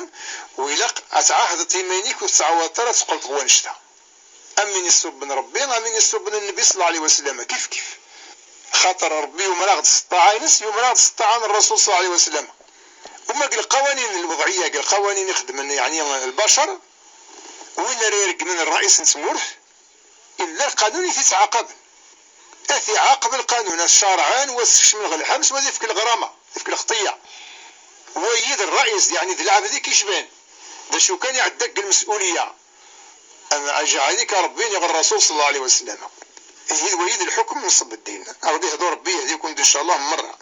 u ilaq ad tɛahdeḍ iman-ik ur tettɛawadeḍ ara ad teqqleḍ ɣer wannect-a." Am win iṣubben Ṛebbi, am win iṣubben Nnbi ṣalla Llahu ɛalayhi wa sallam, kif kif. Xaṭer Ṛebbi yumer-aɣ-d s ṭṭaɛa-ines, yumer-aɣ-d s ṭṭaɛa n Ṛṛasul ṣalla Llahu ɛalayhi wa sallam. Uma deg lqawanin n lwedɛiyya, deg lqawanin i xeddmen, yeɛni, lbacer, win ara ireggmen ṛṛayis n tmurt, illa lqanun i t-ittɛaqaben. Ad t-iɛaqeb lqanun, ad t-cerɛen, wa ad t-skecmen ɣer lḥebs, wa ad ifk leɣrama, ifk lxeṭṭiyya. Wayi d ṛṛayis, yeɛni d lɛebd i k-icban. D acu kan iɛedda deg lmes'uliyya. Am ajaɛli ka Ṛebbi neɣ Ṛṛasul ṣalla Llahu ɛalayhi wa sallam. Ihi d wayi d lḥukm n ṣṣebb ddin. A Ṛebbi ihdu, Ṛebbi yehdikum-d in ca Allah merra.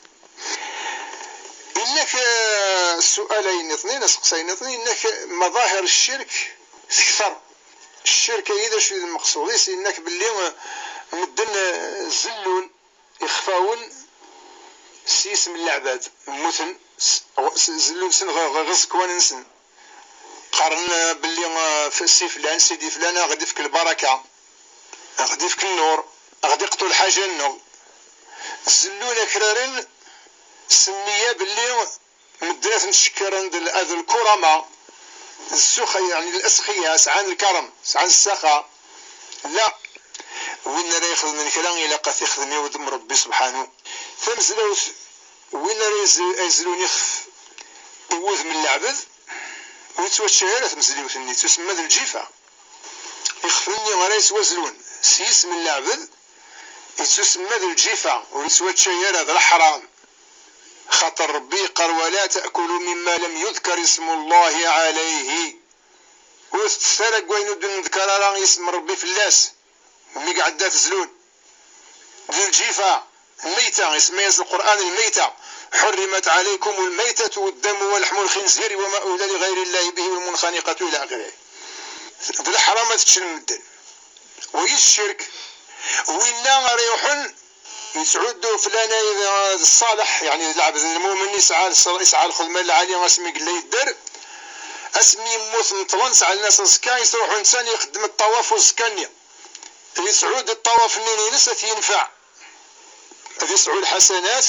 Inna-k, eh, ssu'al-ayi nniḍen, aseqsi-ayi nniḍen, inna-k maḍahir ccirk tekter. Ccirk-ayi d acu i d lmeqsud-is? Inna-k belli, eh, medden, eh, zellun ixfawen s yisem n leɛbad, mmuten s, s, zellun-sen ɣer, ɣer, ɣer iẓekwan-nsen. Qqaren, eh, belli, eh, f-, si flan, sidi flan, a ɣ-d-ifk lbaraka, a ɣ-d-ifk nnur, a ɣ-d-iqṭu lḥaǧa-nneɣ. Zellun akraren s nniya belli medden ad ten-cekkren d l-, d lkurama, d ssux-, yeɛni d lasxiya, sɛan lkarem, sɛan ssaxa. La, Win ara ixedmen kra ilaq ad t-ixdem i wudem n Ṛebbi subḥanu. Tamezlawt, win ara yez- izlun ixef i wudem n leɛbed, ur yettwačča ara tmezliwt-nni, yettusemma d lǧifa. Ixef-nni ara yettwazlun s yisem n leɛbed, yettusemma d lǧifa, ur yettwačča ara, d leḥram. Xaṭer Ṛebbi yeqqar: "ولا تأكلوا مما لم يذكر اسم الله عليه." Ur tettet ara deg wayen ur d-neḍkar ara yisem n Ṛebbi fell-as. Mi iɛedda tezlun. D lǧifa, lmeyta, isemma-yas Lqur'an lmeyta. "حرمت عليكم الميتة والدم ولحم الخنزير وما أهل لغير الله به والمنخنقة" إلى آخره. D leḥram ad ččen medden. Wayes ccirk. Winna ara iruḥen yettɛuddu flan d ṣṣaleḥ, yeɛni d lɛebd n lmumen, yesɛa, yesɛa lxedma lɛali asmi yella yedder, asmi yemmut meṭṭlen, sɛan-as aẓekka, yettruḥu netta ad ixeddem ṭṭawaf uẓekka-nni. Yesɛu-d ṭṭawaf-nni-ines ad t-yenfeɛ, ad yesɛu lḥasanat.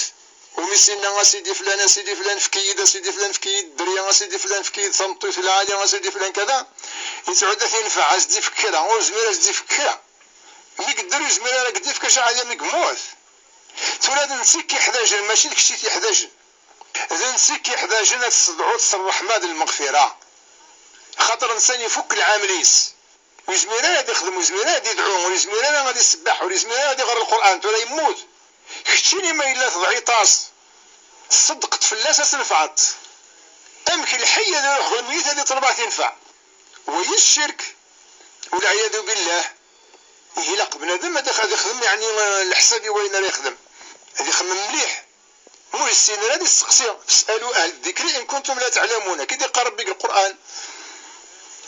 Umi s-yenna: "A sidi flan, a sidi flan, efk-iyi-d, a sidi flan, efk-iyi-d dderya, a sidi flan, efk-iyi-d tameṭṭut lɛali, a sidi flan kada", yesɛu-d ad t-yenfeɛ, ad s-d-ifk kra, ur yezmir ad s-d-ifk kra. Mi yedder ur yezmir ara ad d-ifk, acu ɛad mi yemmut. Tura d netta i k-iḥdajen, mačči d kečč i t-iḥdajen. D netta i k-iḥdajen ad tessedɛuḍ s ṛṛeḥma d lmeɣfira. Xaṭer netta ifuk lɛamel-is. Ur yezmir ara ad ixdem, ur yezmir ara ad idɛu, ur yezmir ara ad isebbeḥ, ur yezmir ara ad iɣer Lqur'an, tura yemmut. Keččini ma yella tedɛiḍ-as, tṣeddqeḍ fell-as, ad tenfɛeḍ. Amek lḥey ad iruḥ ɣer lmeyyet ad iṭleb ad t-yenfeɛ? Wayes ccirk, walɛiyadu billah. Ihi ilaq bnadem ad ad ixdem, yeɛni, eh, leḥsab i wayen ara yexdem. Ad ixemmem mliḥ. Ma ur yessin ara, ad isteqsi. "فاسألوا أهل الذكر إن كنتم لا تعلمون", akka i d-iqqar Ṛebbi deg Lqur'an.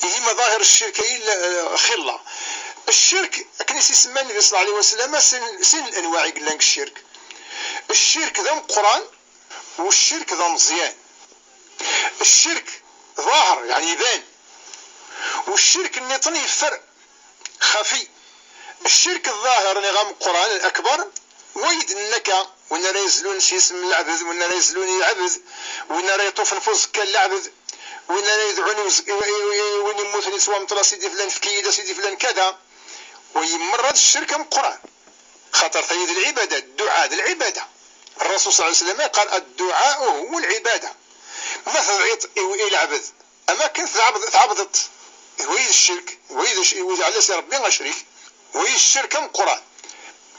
Ihi maḍahir ccirk-ayi, eh, xilla. Ccirk, akken i s-isemma Nnbi ṣella Llahu ɛalayhi wa sallam, sin, sin n lenwaɛ i yellan deg ccirk. Ccirk d ameqqran, u ccirk d ameẓyan. Ccirk ḍaher, yeɛni iban. U ccirk nniḍen yeffer, xafi. Ccirk ḍaher, niɣ ameqqran, akbar, wa i d-nenna akka, win ara yezlun s yisem n leɛbed, win ara yezlun i leɛbed, win ara yeṭṭufen f uẓekka n leɛbed, win ara yedɛun i uẓ- i, i, i, i win yemmuten yettwamṭel: "A sidi flan, efk-iyi-d, a sidi flan, kada." Wa yemmerra d ccirk ameqqran. Xaṭer tayi d lɛibada, dduɛa d lɛibada. Ṛṛasul ṣella Llahu ɛalayhi wa sallam yeqqar: "الدعاء هو العبادة." Ma tedɛiḍ i, i leɛbed, am akken tɛebd-, tɛebdeḍ-t. D wayi d ccirk, d wayi d c-, d wayi d ɛellas i Ṛebbi acrik, d wayi d ccirk ameqqran.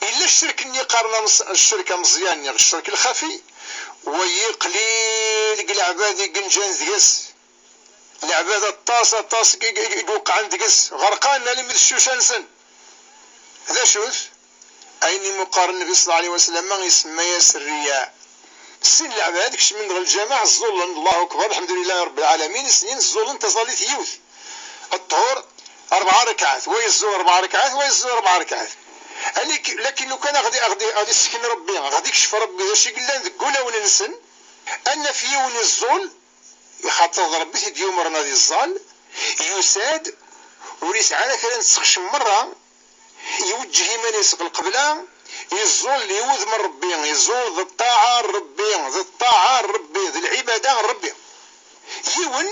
Yella ccirk-nni qqaren ameẓ-, ccirk ameẓyan, neɣ ccirk lxafi, wayi qlil deg leɛbad i yenǧan deg-s. Leɛbad aṭas, aṭas i, i, i, i iweqqɛen deg-s, ɣerqan almi d ccuca-nsen. D acu-t? Ayen i mu-, qqar Nnbi ṣella Llahu ɛalayhi wa sallam, isemma-yas rriya. Sin leɛbad kecmen ɣer lǧameɛ, ẓẓullen, Llahu akbar, lḥemdu lillahi ṛebbi lɛalamin, snin ẓẓullen taẓallit yiwet. Ṭṭhur, ṛebɛa ṛekɛat, wa yeẓẓul ṛebɛa ṛekɛat, wa yeẓẓul ṛebɛa ṛekɛat. Alik-, lakin lukan a ɣ-d-, a ɣ-d-, a ɣ-d-issken Ṛebbi, a ɣ-d-ikcef Ṛebbi d acu i yellan deg wulawen-nsen, ad naf yiwen iẓẓul, ixaṭer d Ṛebbi i t-id-yumren ad iẓẓal, yusa-d, ur yesɛi ara kra n tseqcem meṛṛa, iweǧǧeh iman-is ɣer lqebla, iẓẓul i wudem n Ṛebbi, iẓẓul d ṭṭaɛa n Ṛebbi, d ṭṭaɛa n Ṛebbi, d lɛibada n Ṛebbi. Yiwen,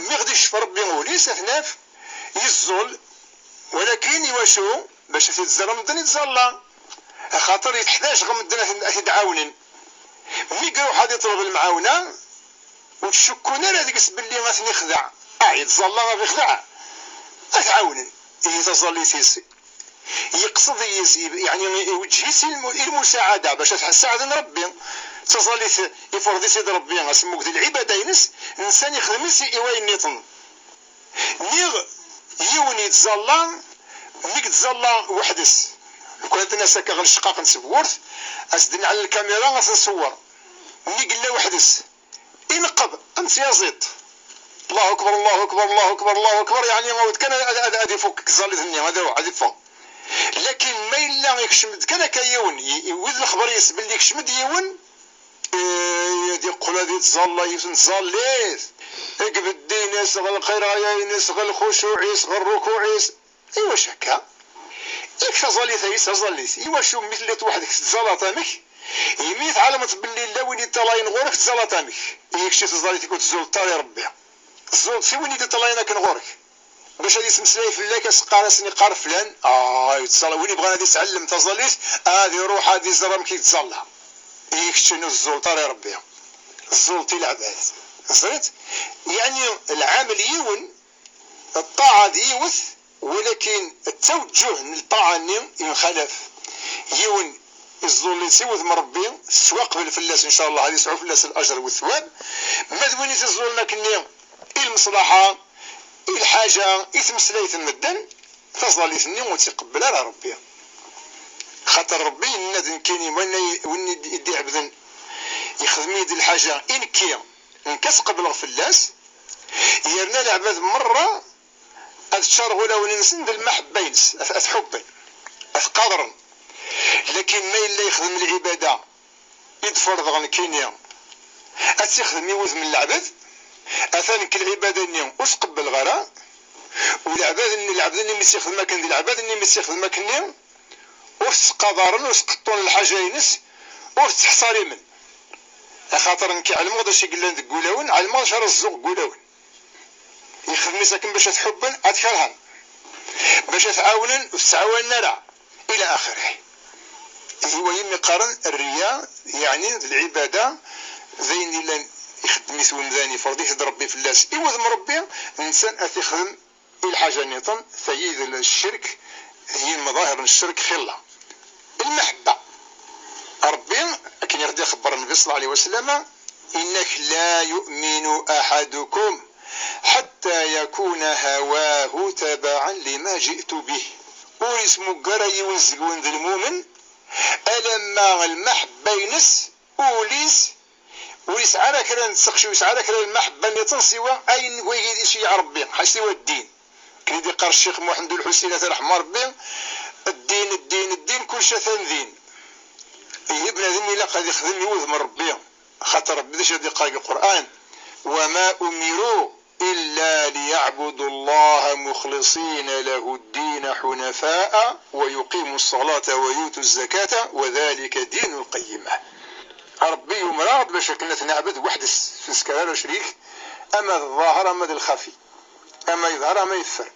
mi ɣ-d-ikcef Ṛebbi ul-is, ad t-naf, iẓẓul, walakin iwacu? Bac ad t-id-ẓer medden ittẓalla, axaṭer yeḥdac ɣer medden ad t-, ad t-id-ɛawnen. Mi iruḥ ad iṭleb lemɛawna, ur ttcukkun ara deg-s belli ad ten-ixdeɛ. Ah, yettẓalla ad ixdeɛ. Ad t-ɛawnen. Ihi taẓallit-is, yeqsed-iyi-s, yeɛni iweǧǧeh-itt i lmu-, i lmusaɛada, bac ad ḥesseɛden Ṛebbi. D taẓallit ifreḍ-itt-id Ṛebbi, asemmug d lɛibada-ines, nsan ixdem-itt i, i wayen nniḍen. Nniɣ, yiwen yettẓalla, mi yettẓalla weḥd-s. Lukan ad nas akka ɣer lecqaq n tewwurt, as-d-nɛell lkamira, ad t-nṣewwer. Mi yella weḥd-s, ineqqeb am tyaẓiḍt. Allahu akbar, Allahu akbar, Allahu akbar, Allahu akbar, yeɛni awed kan ad, ad, ad ifuk deg tẓallit-nni, ad iruḥ, ad iffeɣ. Lakin ma yella ikcem-d kan akka yiwen, i, iwwi-d lexber-is belli ikcem-d yiwen, eh, ad iqqel ad ittẓalla yiwet n tẓallit, deg beddi-ines, ɣer lqiraya-ines, ɣer lxucuɛ-is, ɣer rrukuɛ-is. Iwacu akka? Yak taẓallit-ayi d taẓallit. Iwacu mi telliḍ weḥd-k tettẓallaḍ amek? Imi tɛelmeḍ belli yella win iṭṭalayen ɣur-k, tettẓallaḍ amek? Ihi kečč taẓallit-ik ur tzuleḍ ara i Ṛebbi. Tzuleḍ i win i d-iṭṭalayen akken ɣur-k. bac ad yettmeslay fell-ak, as-qqar, as-niqqar flan, ah, yettẓalla. Win yebɣan ad yesɛellem taẓallit, ad iruḥ ad iẓer amek yettẓalla. I kečč ur tẓulleḍ ara i Ṛebbi. Tẓulleḍ i leɛbad. Ẓriḍ? Yeɛni, lɛamel yiwen, ṭṭaɛa d yiwet, walakin ttawǧuh n lṭaɛa-nni yenxalaf. Yiwen iẓẓulli s iwet n Ṛebbi, tettwaqbel fell-as, ncallah, ad yesɛu fell-as lajer u ttwab. Ma d win i t-iẓẓullen akkenni i lmeṣlaḥa, i lḥaǧa, i tmeslayt n medden, taẓallit-nni ur tt-iqebbel ara Ṛebbi. Xaṭer Ṛebbi yenna-d nekkini, win i d-iɛebden, yexdem-iyi-d lḥaǧa i nekki, nekk ad t-qebleɣ fell-as, yerna leɛbad merra ad ččareɣ ulawen-nsen d lmaḥebba-ines, ad, ad t-ḥubben, ad t-qadren. Lakin ma yella yexdem lɛibada i d-ferḍeɣ nekkini, ad tt-ixdem i wudem n leɛbed, atan nekk lɛibada-nni ur tt-qebbleɣ ara, u leɛbad-nni, lɛebd-nni mi tt-ixdem akken d leɛbad-nni mi tt-ixdem akkenni, ur tt-ttqadaren, ur ttqeṭṭun lḥaǧa-ines, ur tt-ttḥeṣarimen. Axaṭer nekk ɛelmeɣ d acu i yellan deg wulawen, ɛelmeɣ d acu ara ẓẓuɣ deg wulawen. Yexdem-itt akken bac ad t-ḥubben, ad t-kerhen. Bac ad t-ɛawnen, ur t-ttɛawanen ara. Ila axirih. Ihi wa yimi qqaren rriya, yeɛni d lɛibada, d ayen yellan ixeddem-it wemdan, ifreḍ-it-id Ṛebbi fell-as, i wudem Ṛebbi, netta ad t-ixdem i lḥaǧa nniḍen, tayi d ccirk, d yimḍahiṛ n ccirk xilla. Lmeḥebba. Ṛebbi, akken i ɣ-d-ixebber Nnbi ṣella Llahu ɛalayhi wa sallam, inna-k la yu'minu aḥadukum ḥatta yakuna hawahu tabaɛan lima ji'tu bih. Ur ismugger ara yiwen seg-wen d lmumen, alamma lmeḥebba-ines, ul-is, ur yesɛi ara kra n tteqci, ur yesɛi ara kra n lmeḥebba nniḍen siwa ayen n wayagi i d-iceyyeɛ Ṛebbi, ḥa siwa ddin. Akken i d-iqqar Ccix Muḥend Ulḥusin, ad t-iṛḥem Ṛebbi, ddin, ddin, ddin, kulci atan din. Ihi bnadem ilaq ad ixdem i wudem n Ṛebbi, xaṭer Ṛebbi d acu i d-iqqar deg Lqur'an: وما أمروا إلا ليعبدوا الله مخلصين له الدين حنفاء ويقيموا الصلاة ويؤتوا الزكاة وذلك دين القيمة. Ṛebbi yumer-aɣ-d bac akken ad t-neɛbed weḥd-s, ur nesker ara ccrik, ama d ḍḍaher ama d lxafi, ama yeḍher ama yeffer.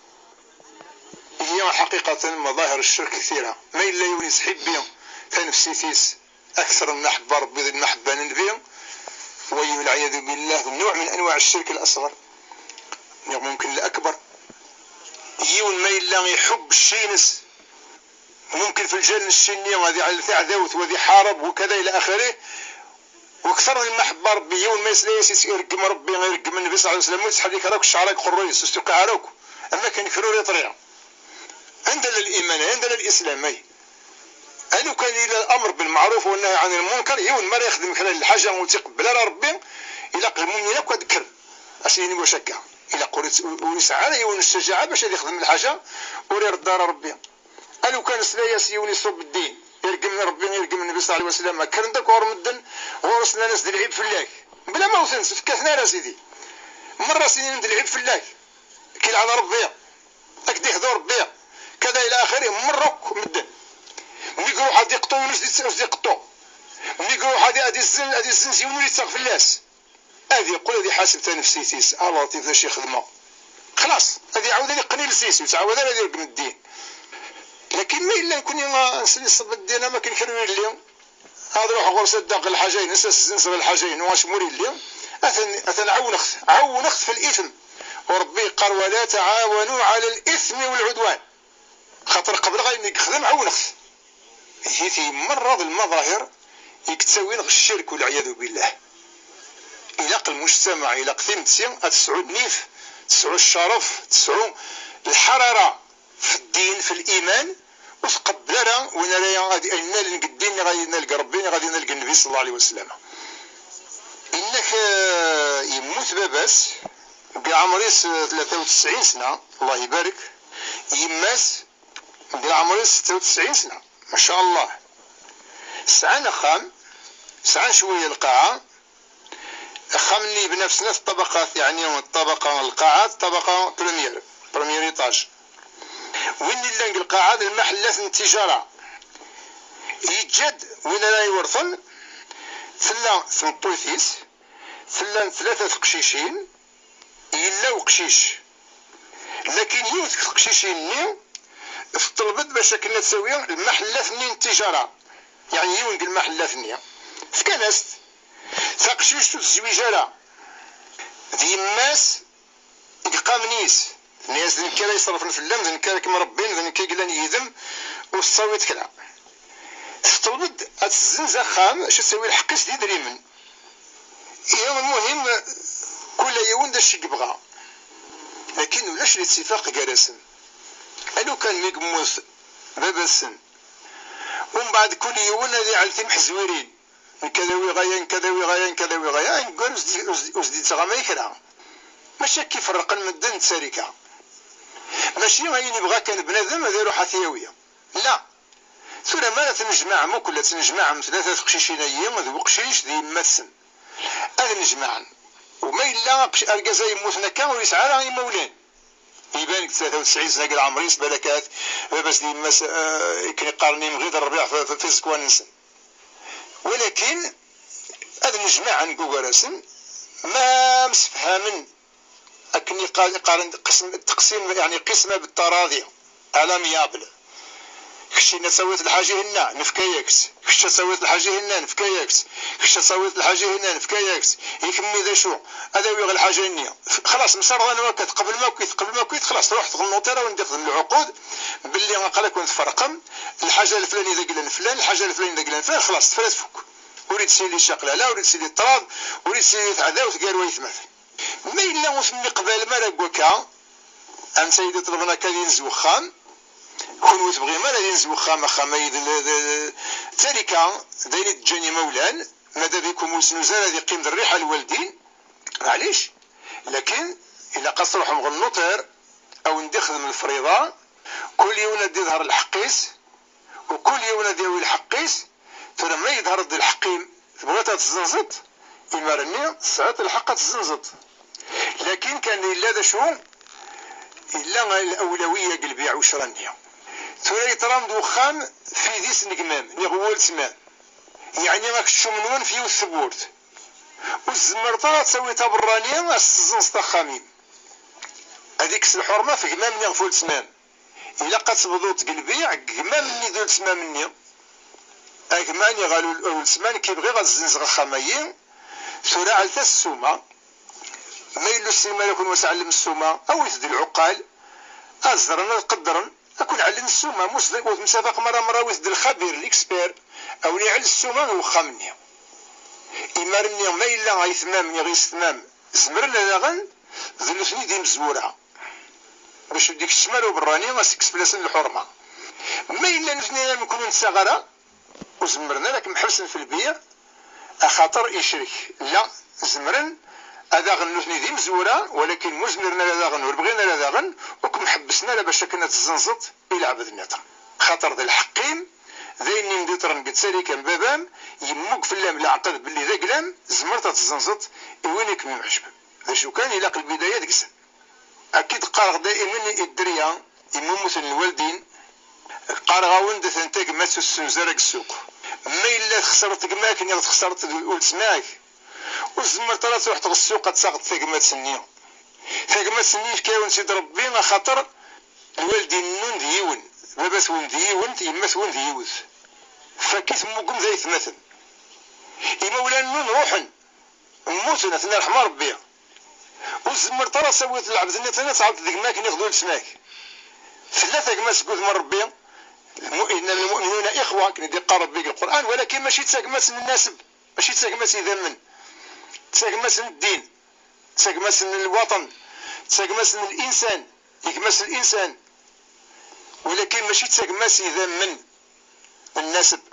Ihi, ḥaqiqatan, maḍahir ccirk ktira. Ma yella yiwen yesḥibbi tanefsit-is akter n lmeḥebba n Ṛebbi d lmeḥebba n Nnbi, wa, والعياذ بالله, نوع من أنواع الشرك الأصغر, neɣ ممكن الأكبر. Yiwen ma yella iḥubb cci-ines, ممكن في الجال n cci-nni ad iɛell taɛdawt, wa ad iḥareb, وكذا إلى آخره. Wakter n lmeḥebba n Ṛebbi, yiwen ma yesla-yas, ireggem Ṛebbi, ireggem Nnbi ṣella Llahu ɛalayhi wa sallam, ur yettḥerrik ara akk ccɛer deg uqerruy-is, ur s-tuqiɛ ara akk, am akken kra ur iṭri. Anda llan liman, anda llan lislam, ay? A lukan yella الأمر بالمعروف والنهي عن المنكر, yiwen mi ara yexdem kra n lḥaǧa ur tt-iqebbel ara Ṛebbi, ilaq lmumin akk ad kkren. As-yini wac akka. Ilaq ur yet-, ur yesɛi ara yiwen ccajaɛa bac ad yexdem lḥaǧa ur iṛeḍḍa ara Ṛebbi. A lukan nesla-yas yiwen iṣubb ddin, ireggem Ṛebbi, ireggem Nnbi ṣella Llahu ɛalayhi wa sallam, kkren-d akk ɣur medden, ɣur-s nnan-as d lɛib fell-ak. Bla ma wten-t, fkan ara sidi. Merra s-inin d lɛib fell-ak. Ki lɛan Ṛebbi, ad k-d-ihdu Ṛebbi, kada ila axiri, merra akk medden. Mi iruḥ ad iqeṭṭu yiwen ur s-d-iqeṭṭu. Mi iruḥ ad, ad izzen, ad izzenz yiwen ur yettaɣ fell-as. Ad yeqqel ad iḥaseb tanefsit-is, a Laṭif, d acu i xedmeɣ? Xlaṣ, ad iɛawed ad iqqen iles-is, ur yettɛawad ara ad ireggem ddin. Lakin ma yella nekni, ah, nesli ṣṣeb ddin am akken kra ur yelli, ad ruḥeɣ ɣur-s ad d-aɣeɣ lḥaǧa-ines, ad s-zzenzeɣ lḥaǧa-inu, acemma ur yelli, atan, atan ɛawneɣ-t, ɛawneɣ-t fi litm. U Ṛebbi yeqqar: ولا تعاونوا على الإثم والعدوان. Xaṭer qebleɣ ayen i yexdem, ɛawneɣ-t. Ihi ti merra d lmaḍahir i yettawin ɣer ccirk, والعياذ بالله. Ilaq lmujtamaɛ, ilaq timetti ad tesɛu nnif, tesɛu cceref, tesɛu lḥarara fi ddin, fi liman, ur tqebbel ara win ara ad innalen deg ddin, neɣ ad innal deg Ṛebbi, neɣ ad innal deg Nnbi ṣella Llahu ɛalayhi wa sallam. Inna-k, eh, yemmut baba-s deg leɛmer-is, eh, tlata u tesɛin sna, Allah ibarek, yemma-s deg leɛmer-is setta u tesɛin sna, ma ca Allah. Sɛan axxam, sɛan cwiya lqaɛa. Axxam-nni yebna f snat ṭṭabaqat, yeɛni ṭṭabaqa n lqaɛa, ṭṭabaqa première, premier étage. Win yellan deg lqaɛa d lmaḥellat n ttijara. Yeǧǧa-d win ara iwerten, tella tmeṭṭut-is, tella tlata teqcicin, yella uqcic. Lakin yiwet deg teqcicin-nni teṭleb-d bac akken ad tawi lmaḥellat-nni n ttijara, yeɛni yiwen deg lmaḥellat-nni. Fkan-as-t. Taqcict ur tezwij ara. D yemma-s i yeqqamen yis. Tenna-yas: "D nekk ara iṣerfen fell-am, d nekk ara kem-rebbin, d nekk i yellan yid-m, ur tettawiḍ kra." Teṭleb-d ad tezzenz axxam, acu ad tawi lḥeqq-is d idrimen. Ihi, lmuhim, kul yiwen d acu i yebɣa. Lakin ulac littifaq gar-asen. A lukan mi yemmut baba-tsen, umbeɛd kul yiwen ad iɛell timḥezwirin. Nekk ad awiɣ aya, nekk ad awiɣ aya, nekk ad awiɣ aya, ayen deg ur s-d-, ur s-d-, ur s-d-yettɣamay kra. Mačči akka i ferrqen medden d tarika. Mačči ayen yebɣa kan bnadem ad iruḥ ad t-yawi. La. Tura mi ara tennejmaɛem akk, la tennejmaɛem tlata teqcicin-ayi d uqcic d yemma-tsen. Ad nnejmaɛen. U ma yella aqc-, argaz-a yemmuten akka ur yesɛi ara imawlan. Iban deg tlata u tesɛin sna deg leɛmer-is, balakat, baba-s d yemma-s, eh, akken i qqaren, imɣi d rrbiɛ f, f, f iẓekwan-nsen. Walakin ad nnejmaɛen deg ugar-asen, ma msefhamen akken i qa-, qqaren qism, teqsim, yeɛni qisma bettaraḍi, à l'amiable. Kečč ad tawiḍ lḥaǧa-hinna, nefka-yak-tt. Kečč ad tawiḍ lḥaǧa-hinna, nefka-yak-tt. Kečč ad tawiḍ lḥaǧa-hinna, nefka-yak-tt. I kemmi d acu? Ad awiɣ lḥaǧa-nni. Xlaṣ, mserḍan wakka, tqeblem akkit, tqeblem akkit, xlaṣ, ruḥet ɣer nnuṭir, ad wen-d-ixdem lɛuqud belli aql-aken tferqem, lḥaǧa leflani d aglan flan, lḥaǧa leflani d aglan flan, xlaṣ, tefra tfuk. Ur yettili ccaqlala, ur yettili ṭṭrad, ur yettili taɛdawt gar waytmaten. Ma yella ur ten-iqbalem ara deg wakka, anta i d-iṭelben akka ad yenz wexxam? Kunwi ur tebɣim ara ad yenz wexxam, axxam-ayi d, d, d, d tarika, d ayen i d-ǧǧan imawlan, ma d abikum ur yesnuza ara ad yeqqim d rriḥa n lwaldin, maɛlic. Lakin ilaq ad truḥem ɣer nnuṭir, a wen-d-ixdem lefriḍa, kul yiwen ad d-iḍher lḥeqq-is, u kul yiwen ad yawi lḥeqq-is. Tura ma yeḍher-d lḥeqq-im, tebɣiḍ ad tezzenzeḍ, imir-nni tesɛiḍ lḥeqq ad tezzenzeḍ. Lakin kan yella d acu, yella lawlawiya deg lbiɛ u ccra-nni. Tura yeṭṭram-d wexxam f idis n gma-m, neɣ n weltma-m. Yeɛni akeččum-nwen f yiwet tewwurt. Ur tzemmreḍ ara ad tawiḍ aberrani ad s-tezzenzeḍ axxam-im. Ad ikkes lḥurma f gma-m neɣ f weltma-m. Ilaq ad tebduḍ deg lbiɛ deg gma-m-nni d weltma-m-nni. A gma, niɣ a wel-, a weltma, nekk i bɣiɣ ad zzenzeɣ axxam-ayi. Tura ɛellet-as ssuma. Ma yella ur tessinem ara kunwi ad tɛellem ssuma, awit-d lɛuqqal. Ad ẓren, ad qeddren, ad ken-ɛellen ssuma. Mus-, ur temsafaqem ara, mrawit-d lxabir, l'expert, a wen-iɛell ssuma n wexxam-nni. Imir-nni, ma yella aytma-m neɣ yessetma-m zemren ad aɣen, d nutni d imezwura. Bac ur d-ikeččem ara uberrani, ad s-ikkes fell-asen lḥurma. Ma yella nutni am nekkni ur nettaɣ ara, ur zemmren ara ad kem-ḥebsen f lbiɛ, axaṭer icrek. La, zemren ad aɣen nutni d imezwura, walakin ma ur zmiren ara ad aɣen, ur bɣin ara ad aɣen, ur kem-ḥebbsen ara bac akken ad tezzenzeḍ i lɛebd-nniḍen. Xaṭer d lḥeqq-im, d ayen i m-d-iṭṭren deg ttarika n baba-m, yemmug fell-am leɛqed belli d aglam, tzemreḍ ad tezzenzeḍ i win i kem-iɛejben. D acu kan, ilaq lbidaya deg-sen. Akka i d-qqareɣ daimen i dderya, imi mmuten lwaldin, qqareɣ-awen-d atan tagmat ur tessenz ara deg ssuq. Ma yella txesreḍ gma-k neɣ txesreḍ weltma-k, ur tzemreḍ ara ad truḥeḍ ɣer ssuq ad taɣeḍ tagmat-nni. Tagmat-nni yefka-yawen-tt-id Rebbi, axaṭer lwaldin-nwen d yiwen, baba-twen d yiwen, yemma-twen d yiwet. Fakk-it mmugem d aytmaten. Imawlan-nwen ruḥen. Mmuten, ad ten-irḥem Rebbi. Ur tzemmreḍ ara ad tawiḍ lɛebd-nni ad tɛawdeḍ d gma-k neɣ d weltma-k. Tella tagmat seg wudem n Rebbi, lmu-, inna lmu'minuna ixwa, akken i d-iqqar Rebbi deg Lqur'an, walakin mačči d tagmat n nnaseb, mačči d tagmat n idammen. D tagmat n ddin, d tagmat n lwaṭen, d tagmat n linsan, gma-s n linsan. Walakin mačči d tagmat n idammen, n nnaseb.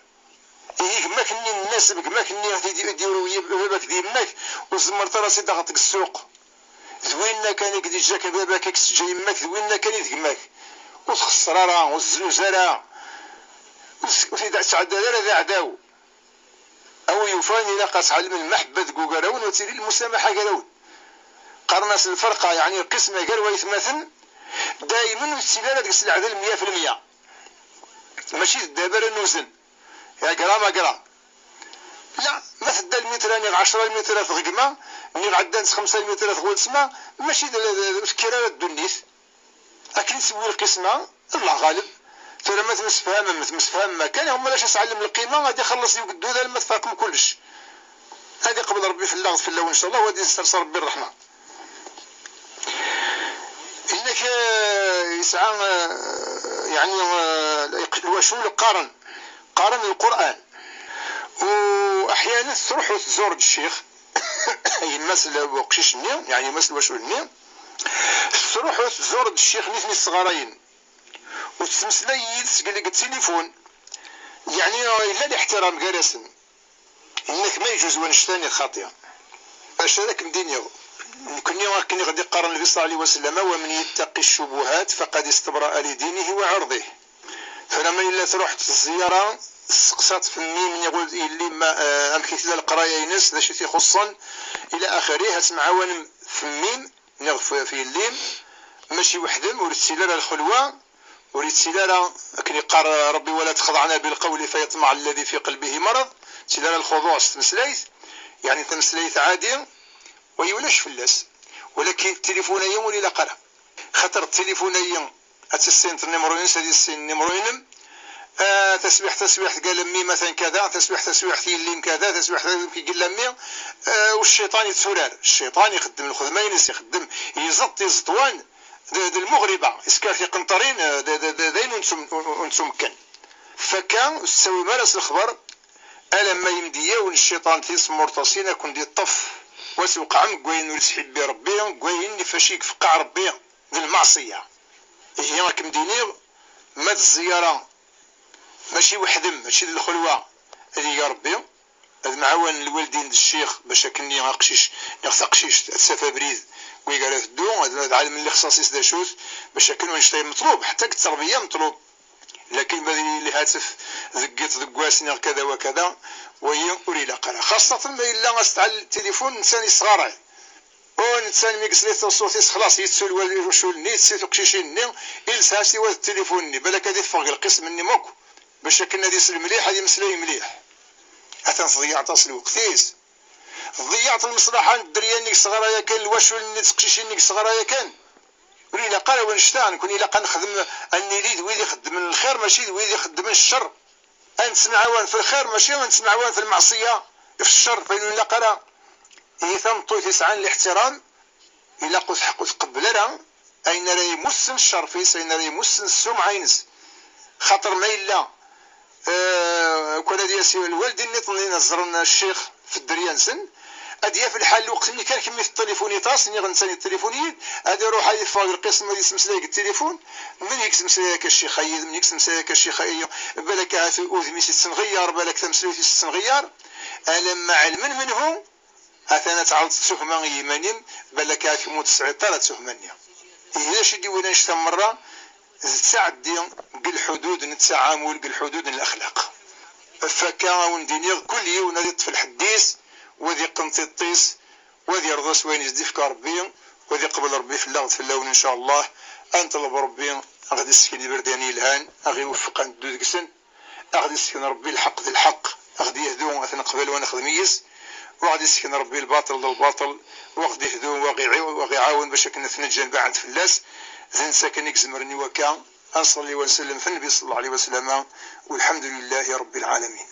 Ihi gma-k-nni n nnaseb, gma-k-nni i d-, i d-yurew yib-, baba-k d yemma-k, ur tzemmreḍ ara ad t-id-taɣeḍ deg ssuq. D winna kan i k-d-iǧǧa kan baba-k, i k-teǧǧa yemma-k, d winna kan i d gma-k. Ur txesser ara, ur teznuz ara, ur s-, ur t-id-tesɛeddaḍ ara d aɛdaw. A wi yufan, ilaq ad tɛellem lmeḥebba deg ugar-awen, u ad tili lmusamaḥa gar-awen. Qqaren-as lferqa, yeɛni lqisma gar waytmaten, daymen ur tettili ara deg-s leɛdel mya fi lmya. Mačči d ddheb ara nuzen, agram agram. La, ma tedda lmitra niɣ ɛecra lmitrat ɣ gma, niɣ ɛeddan-tt xemsa lmitrat ɣ weltma, mačči d, d, d, ur tekkir ara ddunit. Akken i tewwi lqisma, Allah ɣaleb. Tura ma temsefhamem, temsefhamem kan, ma ulac ad s-ɛellem lqima, ad ixelleṣ i ugdud alamma tferqem kullec. Ad iqbel Rebbi fell-aɣ d fell-awen, ncallah, u ad isers Rebbi ṛṛeḥma. Inna-k, eh, yesɛa, eh, yeɛni, eh, lwacul qqaren, qqaren Lqur'an. U aḥyanan truḥ u tẓur-d ccix, yemma-s n uqcic-nni, yeɛni yemma-s n lwacul-nni, truḥ u tẓur-d ccix-nni i ten-isseɣrayen. U tettmeslay yid-s deg, deg tilifun. Yeɛni yella liḥtiram gar-asen. Inna-k ma yeǧuz wannect-a, xaṭi. Acu ara kem-d-iniɣ? Nekni akken i ɣ-d-iqqar Nnbi ṣalla Llahu ɛalayhi wa sallam: "ومن يتق الشبهات فقد استبرأ لدينه وعرضه." Tura ma yella truḥ zziyara, testeqsaḍ f mmi-m, niɣ ur yelli ma, eh, amek i tella leqraya-ines, d acu i t-ixuṣṣen, ila axirih, ad temɛawanem f mmi-m, niɣ f, f yelli-m, mačči weḥd-m, ur yettili ara lxelwa, ur yettili ara, akken yeqqar Rebbi: "ولا تخضعن بالقول فيطمع الذي في قلبه مرض", ur yettili ara lxuḍuɛ s tmeslayt, yeɛni tameslayt ɛadi, wagi ulac fell-as. Walakin tilifun-agi ur ilaq ara, xaṭer tilifun-agi ad tissineḍ nnimer-ines, ad issin nnimer-inem. Ah, taswiḥt, taswiḥt, qal mmi-m atan kada, taswiḥt, taswiḥt, yelli-m kada, taswiḥt, taswiḥt, yella mmi. Ah, u cciṭan yetturar. Cciṭan ixeddem lxedma-ines, ixeddem, iẓeṭṭ iẓeṭwan d, d lmuɣriba, isker tiqenṭarin, d, d, d, d ayen ur nettum-, ur, ur nettumekkan. Fakka, ur tettawim ara s lexbar, alamma yemdi yiwen cciṭan tisemurṭasin ad ken-d-iṭṭef. Wa tweqɛem deg wayen ur yettḥibbi Rebbi, deg wayen ifac i ifeqqeɛ Rebbi d lmeɛṣiyya. Ihi, ad kem-d-iniɣ, ma d zziyara, mačči weḥd-m, mačči d lxelwa, ad ig Rebbi, ad mɛawanen lwaldin d ccix, bac akken-nni aqcic neɣ taqcict ad taf abrid deg wig ara teddu, ad, ad ɛelmen lixṣaṣ-is d acu-t, bac akken wanect-a meṭlub, ḥetta deg tterbiya meṭlub. Lakin ma d lhatef deg yiḍ deg wass neɣ kada wa kada, wagi ur ilaq ara. Xaṣṣaten ma yella as-tɛell tilifun, netta yesɣaray. U netta mi yesla i tṣut-is, xlaṣ, yettu lwal-, ucul-nni, yettu tiqcicin-nni, ilsa-as i wad tilifun-nni, balak ad iffeɣ deg lqism-nni akk, bac akken ad isel mliḥ, ad imeslay mliḥ. Atan tḍeyyeɛeḍ-as lweqt-is. Tḍeyyeɛeḍ lmeṣlaḥa n dderya-nni deg sɣara yakan, lwacul-nni d teqcicin-nni deg sɣara yakan. Ur ilaq ara wanect-a, nekkni ilaq ad nexdem, ad nili d wid ixeddmen lxir, mačči d wid ixeddmen ccer. Ad nettemɛawan f lxir, mačči ad nettemɛawan f lmeɛṣiyya, f ccer, f ayen ur nlaq ara. Ihi tameṭṭut yesɛan liḥtiram, ilaq ur tḥeqq, ur tqebbel ara ayen ara imussen ccerf-is, ayen ara imussen ssumɛa-ines. Xaṭer ma yella, eh, kan ad yas lwaldin nniḍen ad ẓren ccix f dderya-nsen, ad yaf lḥal lweqt-nni kan kemmi teṭṭilifuniḍ-as, niɣ netta yeṭṭilifuni-d, ad iruḥ ad iffeɣ deg lqism ad yettmeslay deg tilifun, "من يك تمسلايك الشيخ هيا، من يك تمسلايك الشيخ هيا؟" Balak ahat udem-is yettenɣeyyer, balak tameslayt-is tettenɣeyyer, alamma ɛelmen menhu, atan ad tɛawdeḍ tuhma i yiman-im, balak ahat kemm ur tesɛiḍ ara tuhma-nni. Ihi d acu i d-iwwin annect-a merra? D ttɛeddi deg lḥudud n ttaɛamul, deg lḥudud n lexlaq. Ɣef wakka, a wen-d-iniɣ, kul yiwen ad iṭṭef lḥedd-is, u ad iqqen tiṭ-is, u ad yerḍa s wayen i s-d-ifka Rebbi, u ad iqbel Rebbi fell-aɣ d fell-awen, ncallah. Ad neṭleb Rebbi a ɣ-d-issken iberdan yelhan, a ɣ-iweffeq a neddu deg-sen, a ɣ-d-issken Rebbi lḥeqq d lḥeqq, a ɣ-d-yehdu ad t-neqbel u a nexdem yis, u a ɣ-d-issken Rebbi lbaṭel d lbaṭel, u a ɣ-d-ihdu u a ɣ-iɛi-, u a ɣ-iɛawen bac akken ad t-neǧǧ ad nbeɛɛed fell-as. D netta kan i izemren i wakka. A nṣelli wa nsellem f Nnbi ṣella Llahu ɛalayhi wa sallam, walḥemdu lillahi ṛebbi lɛalamin.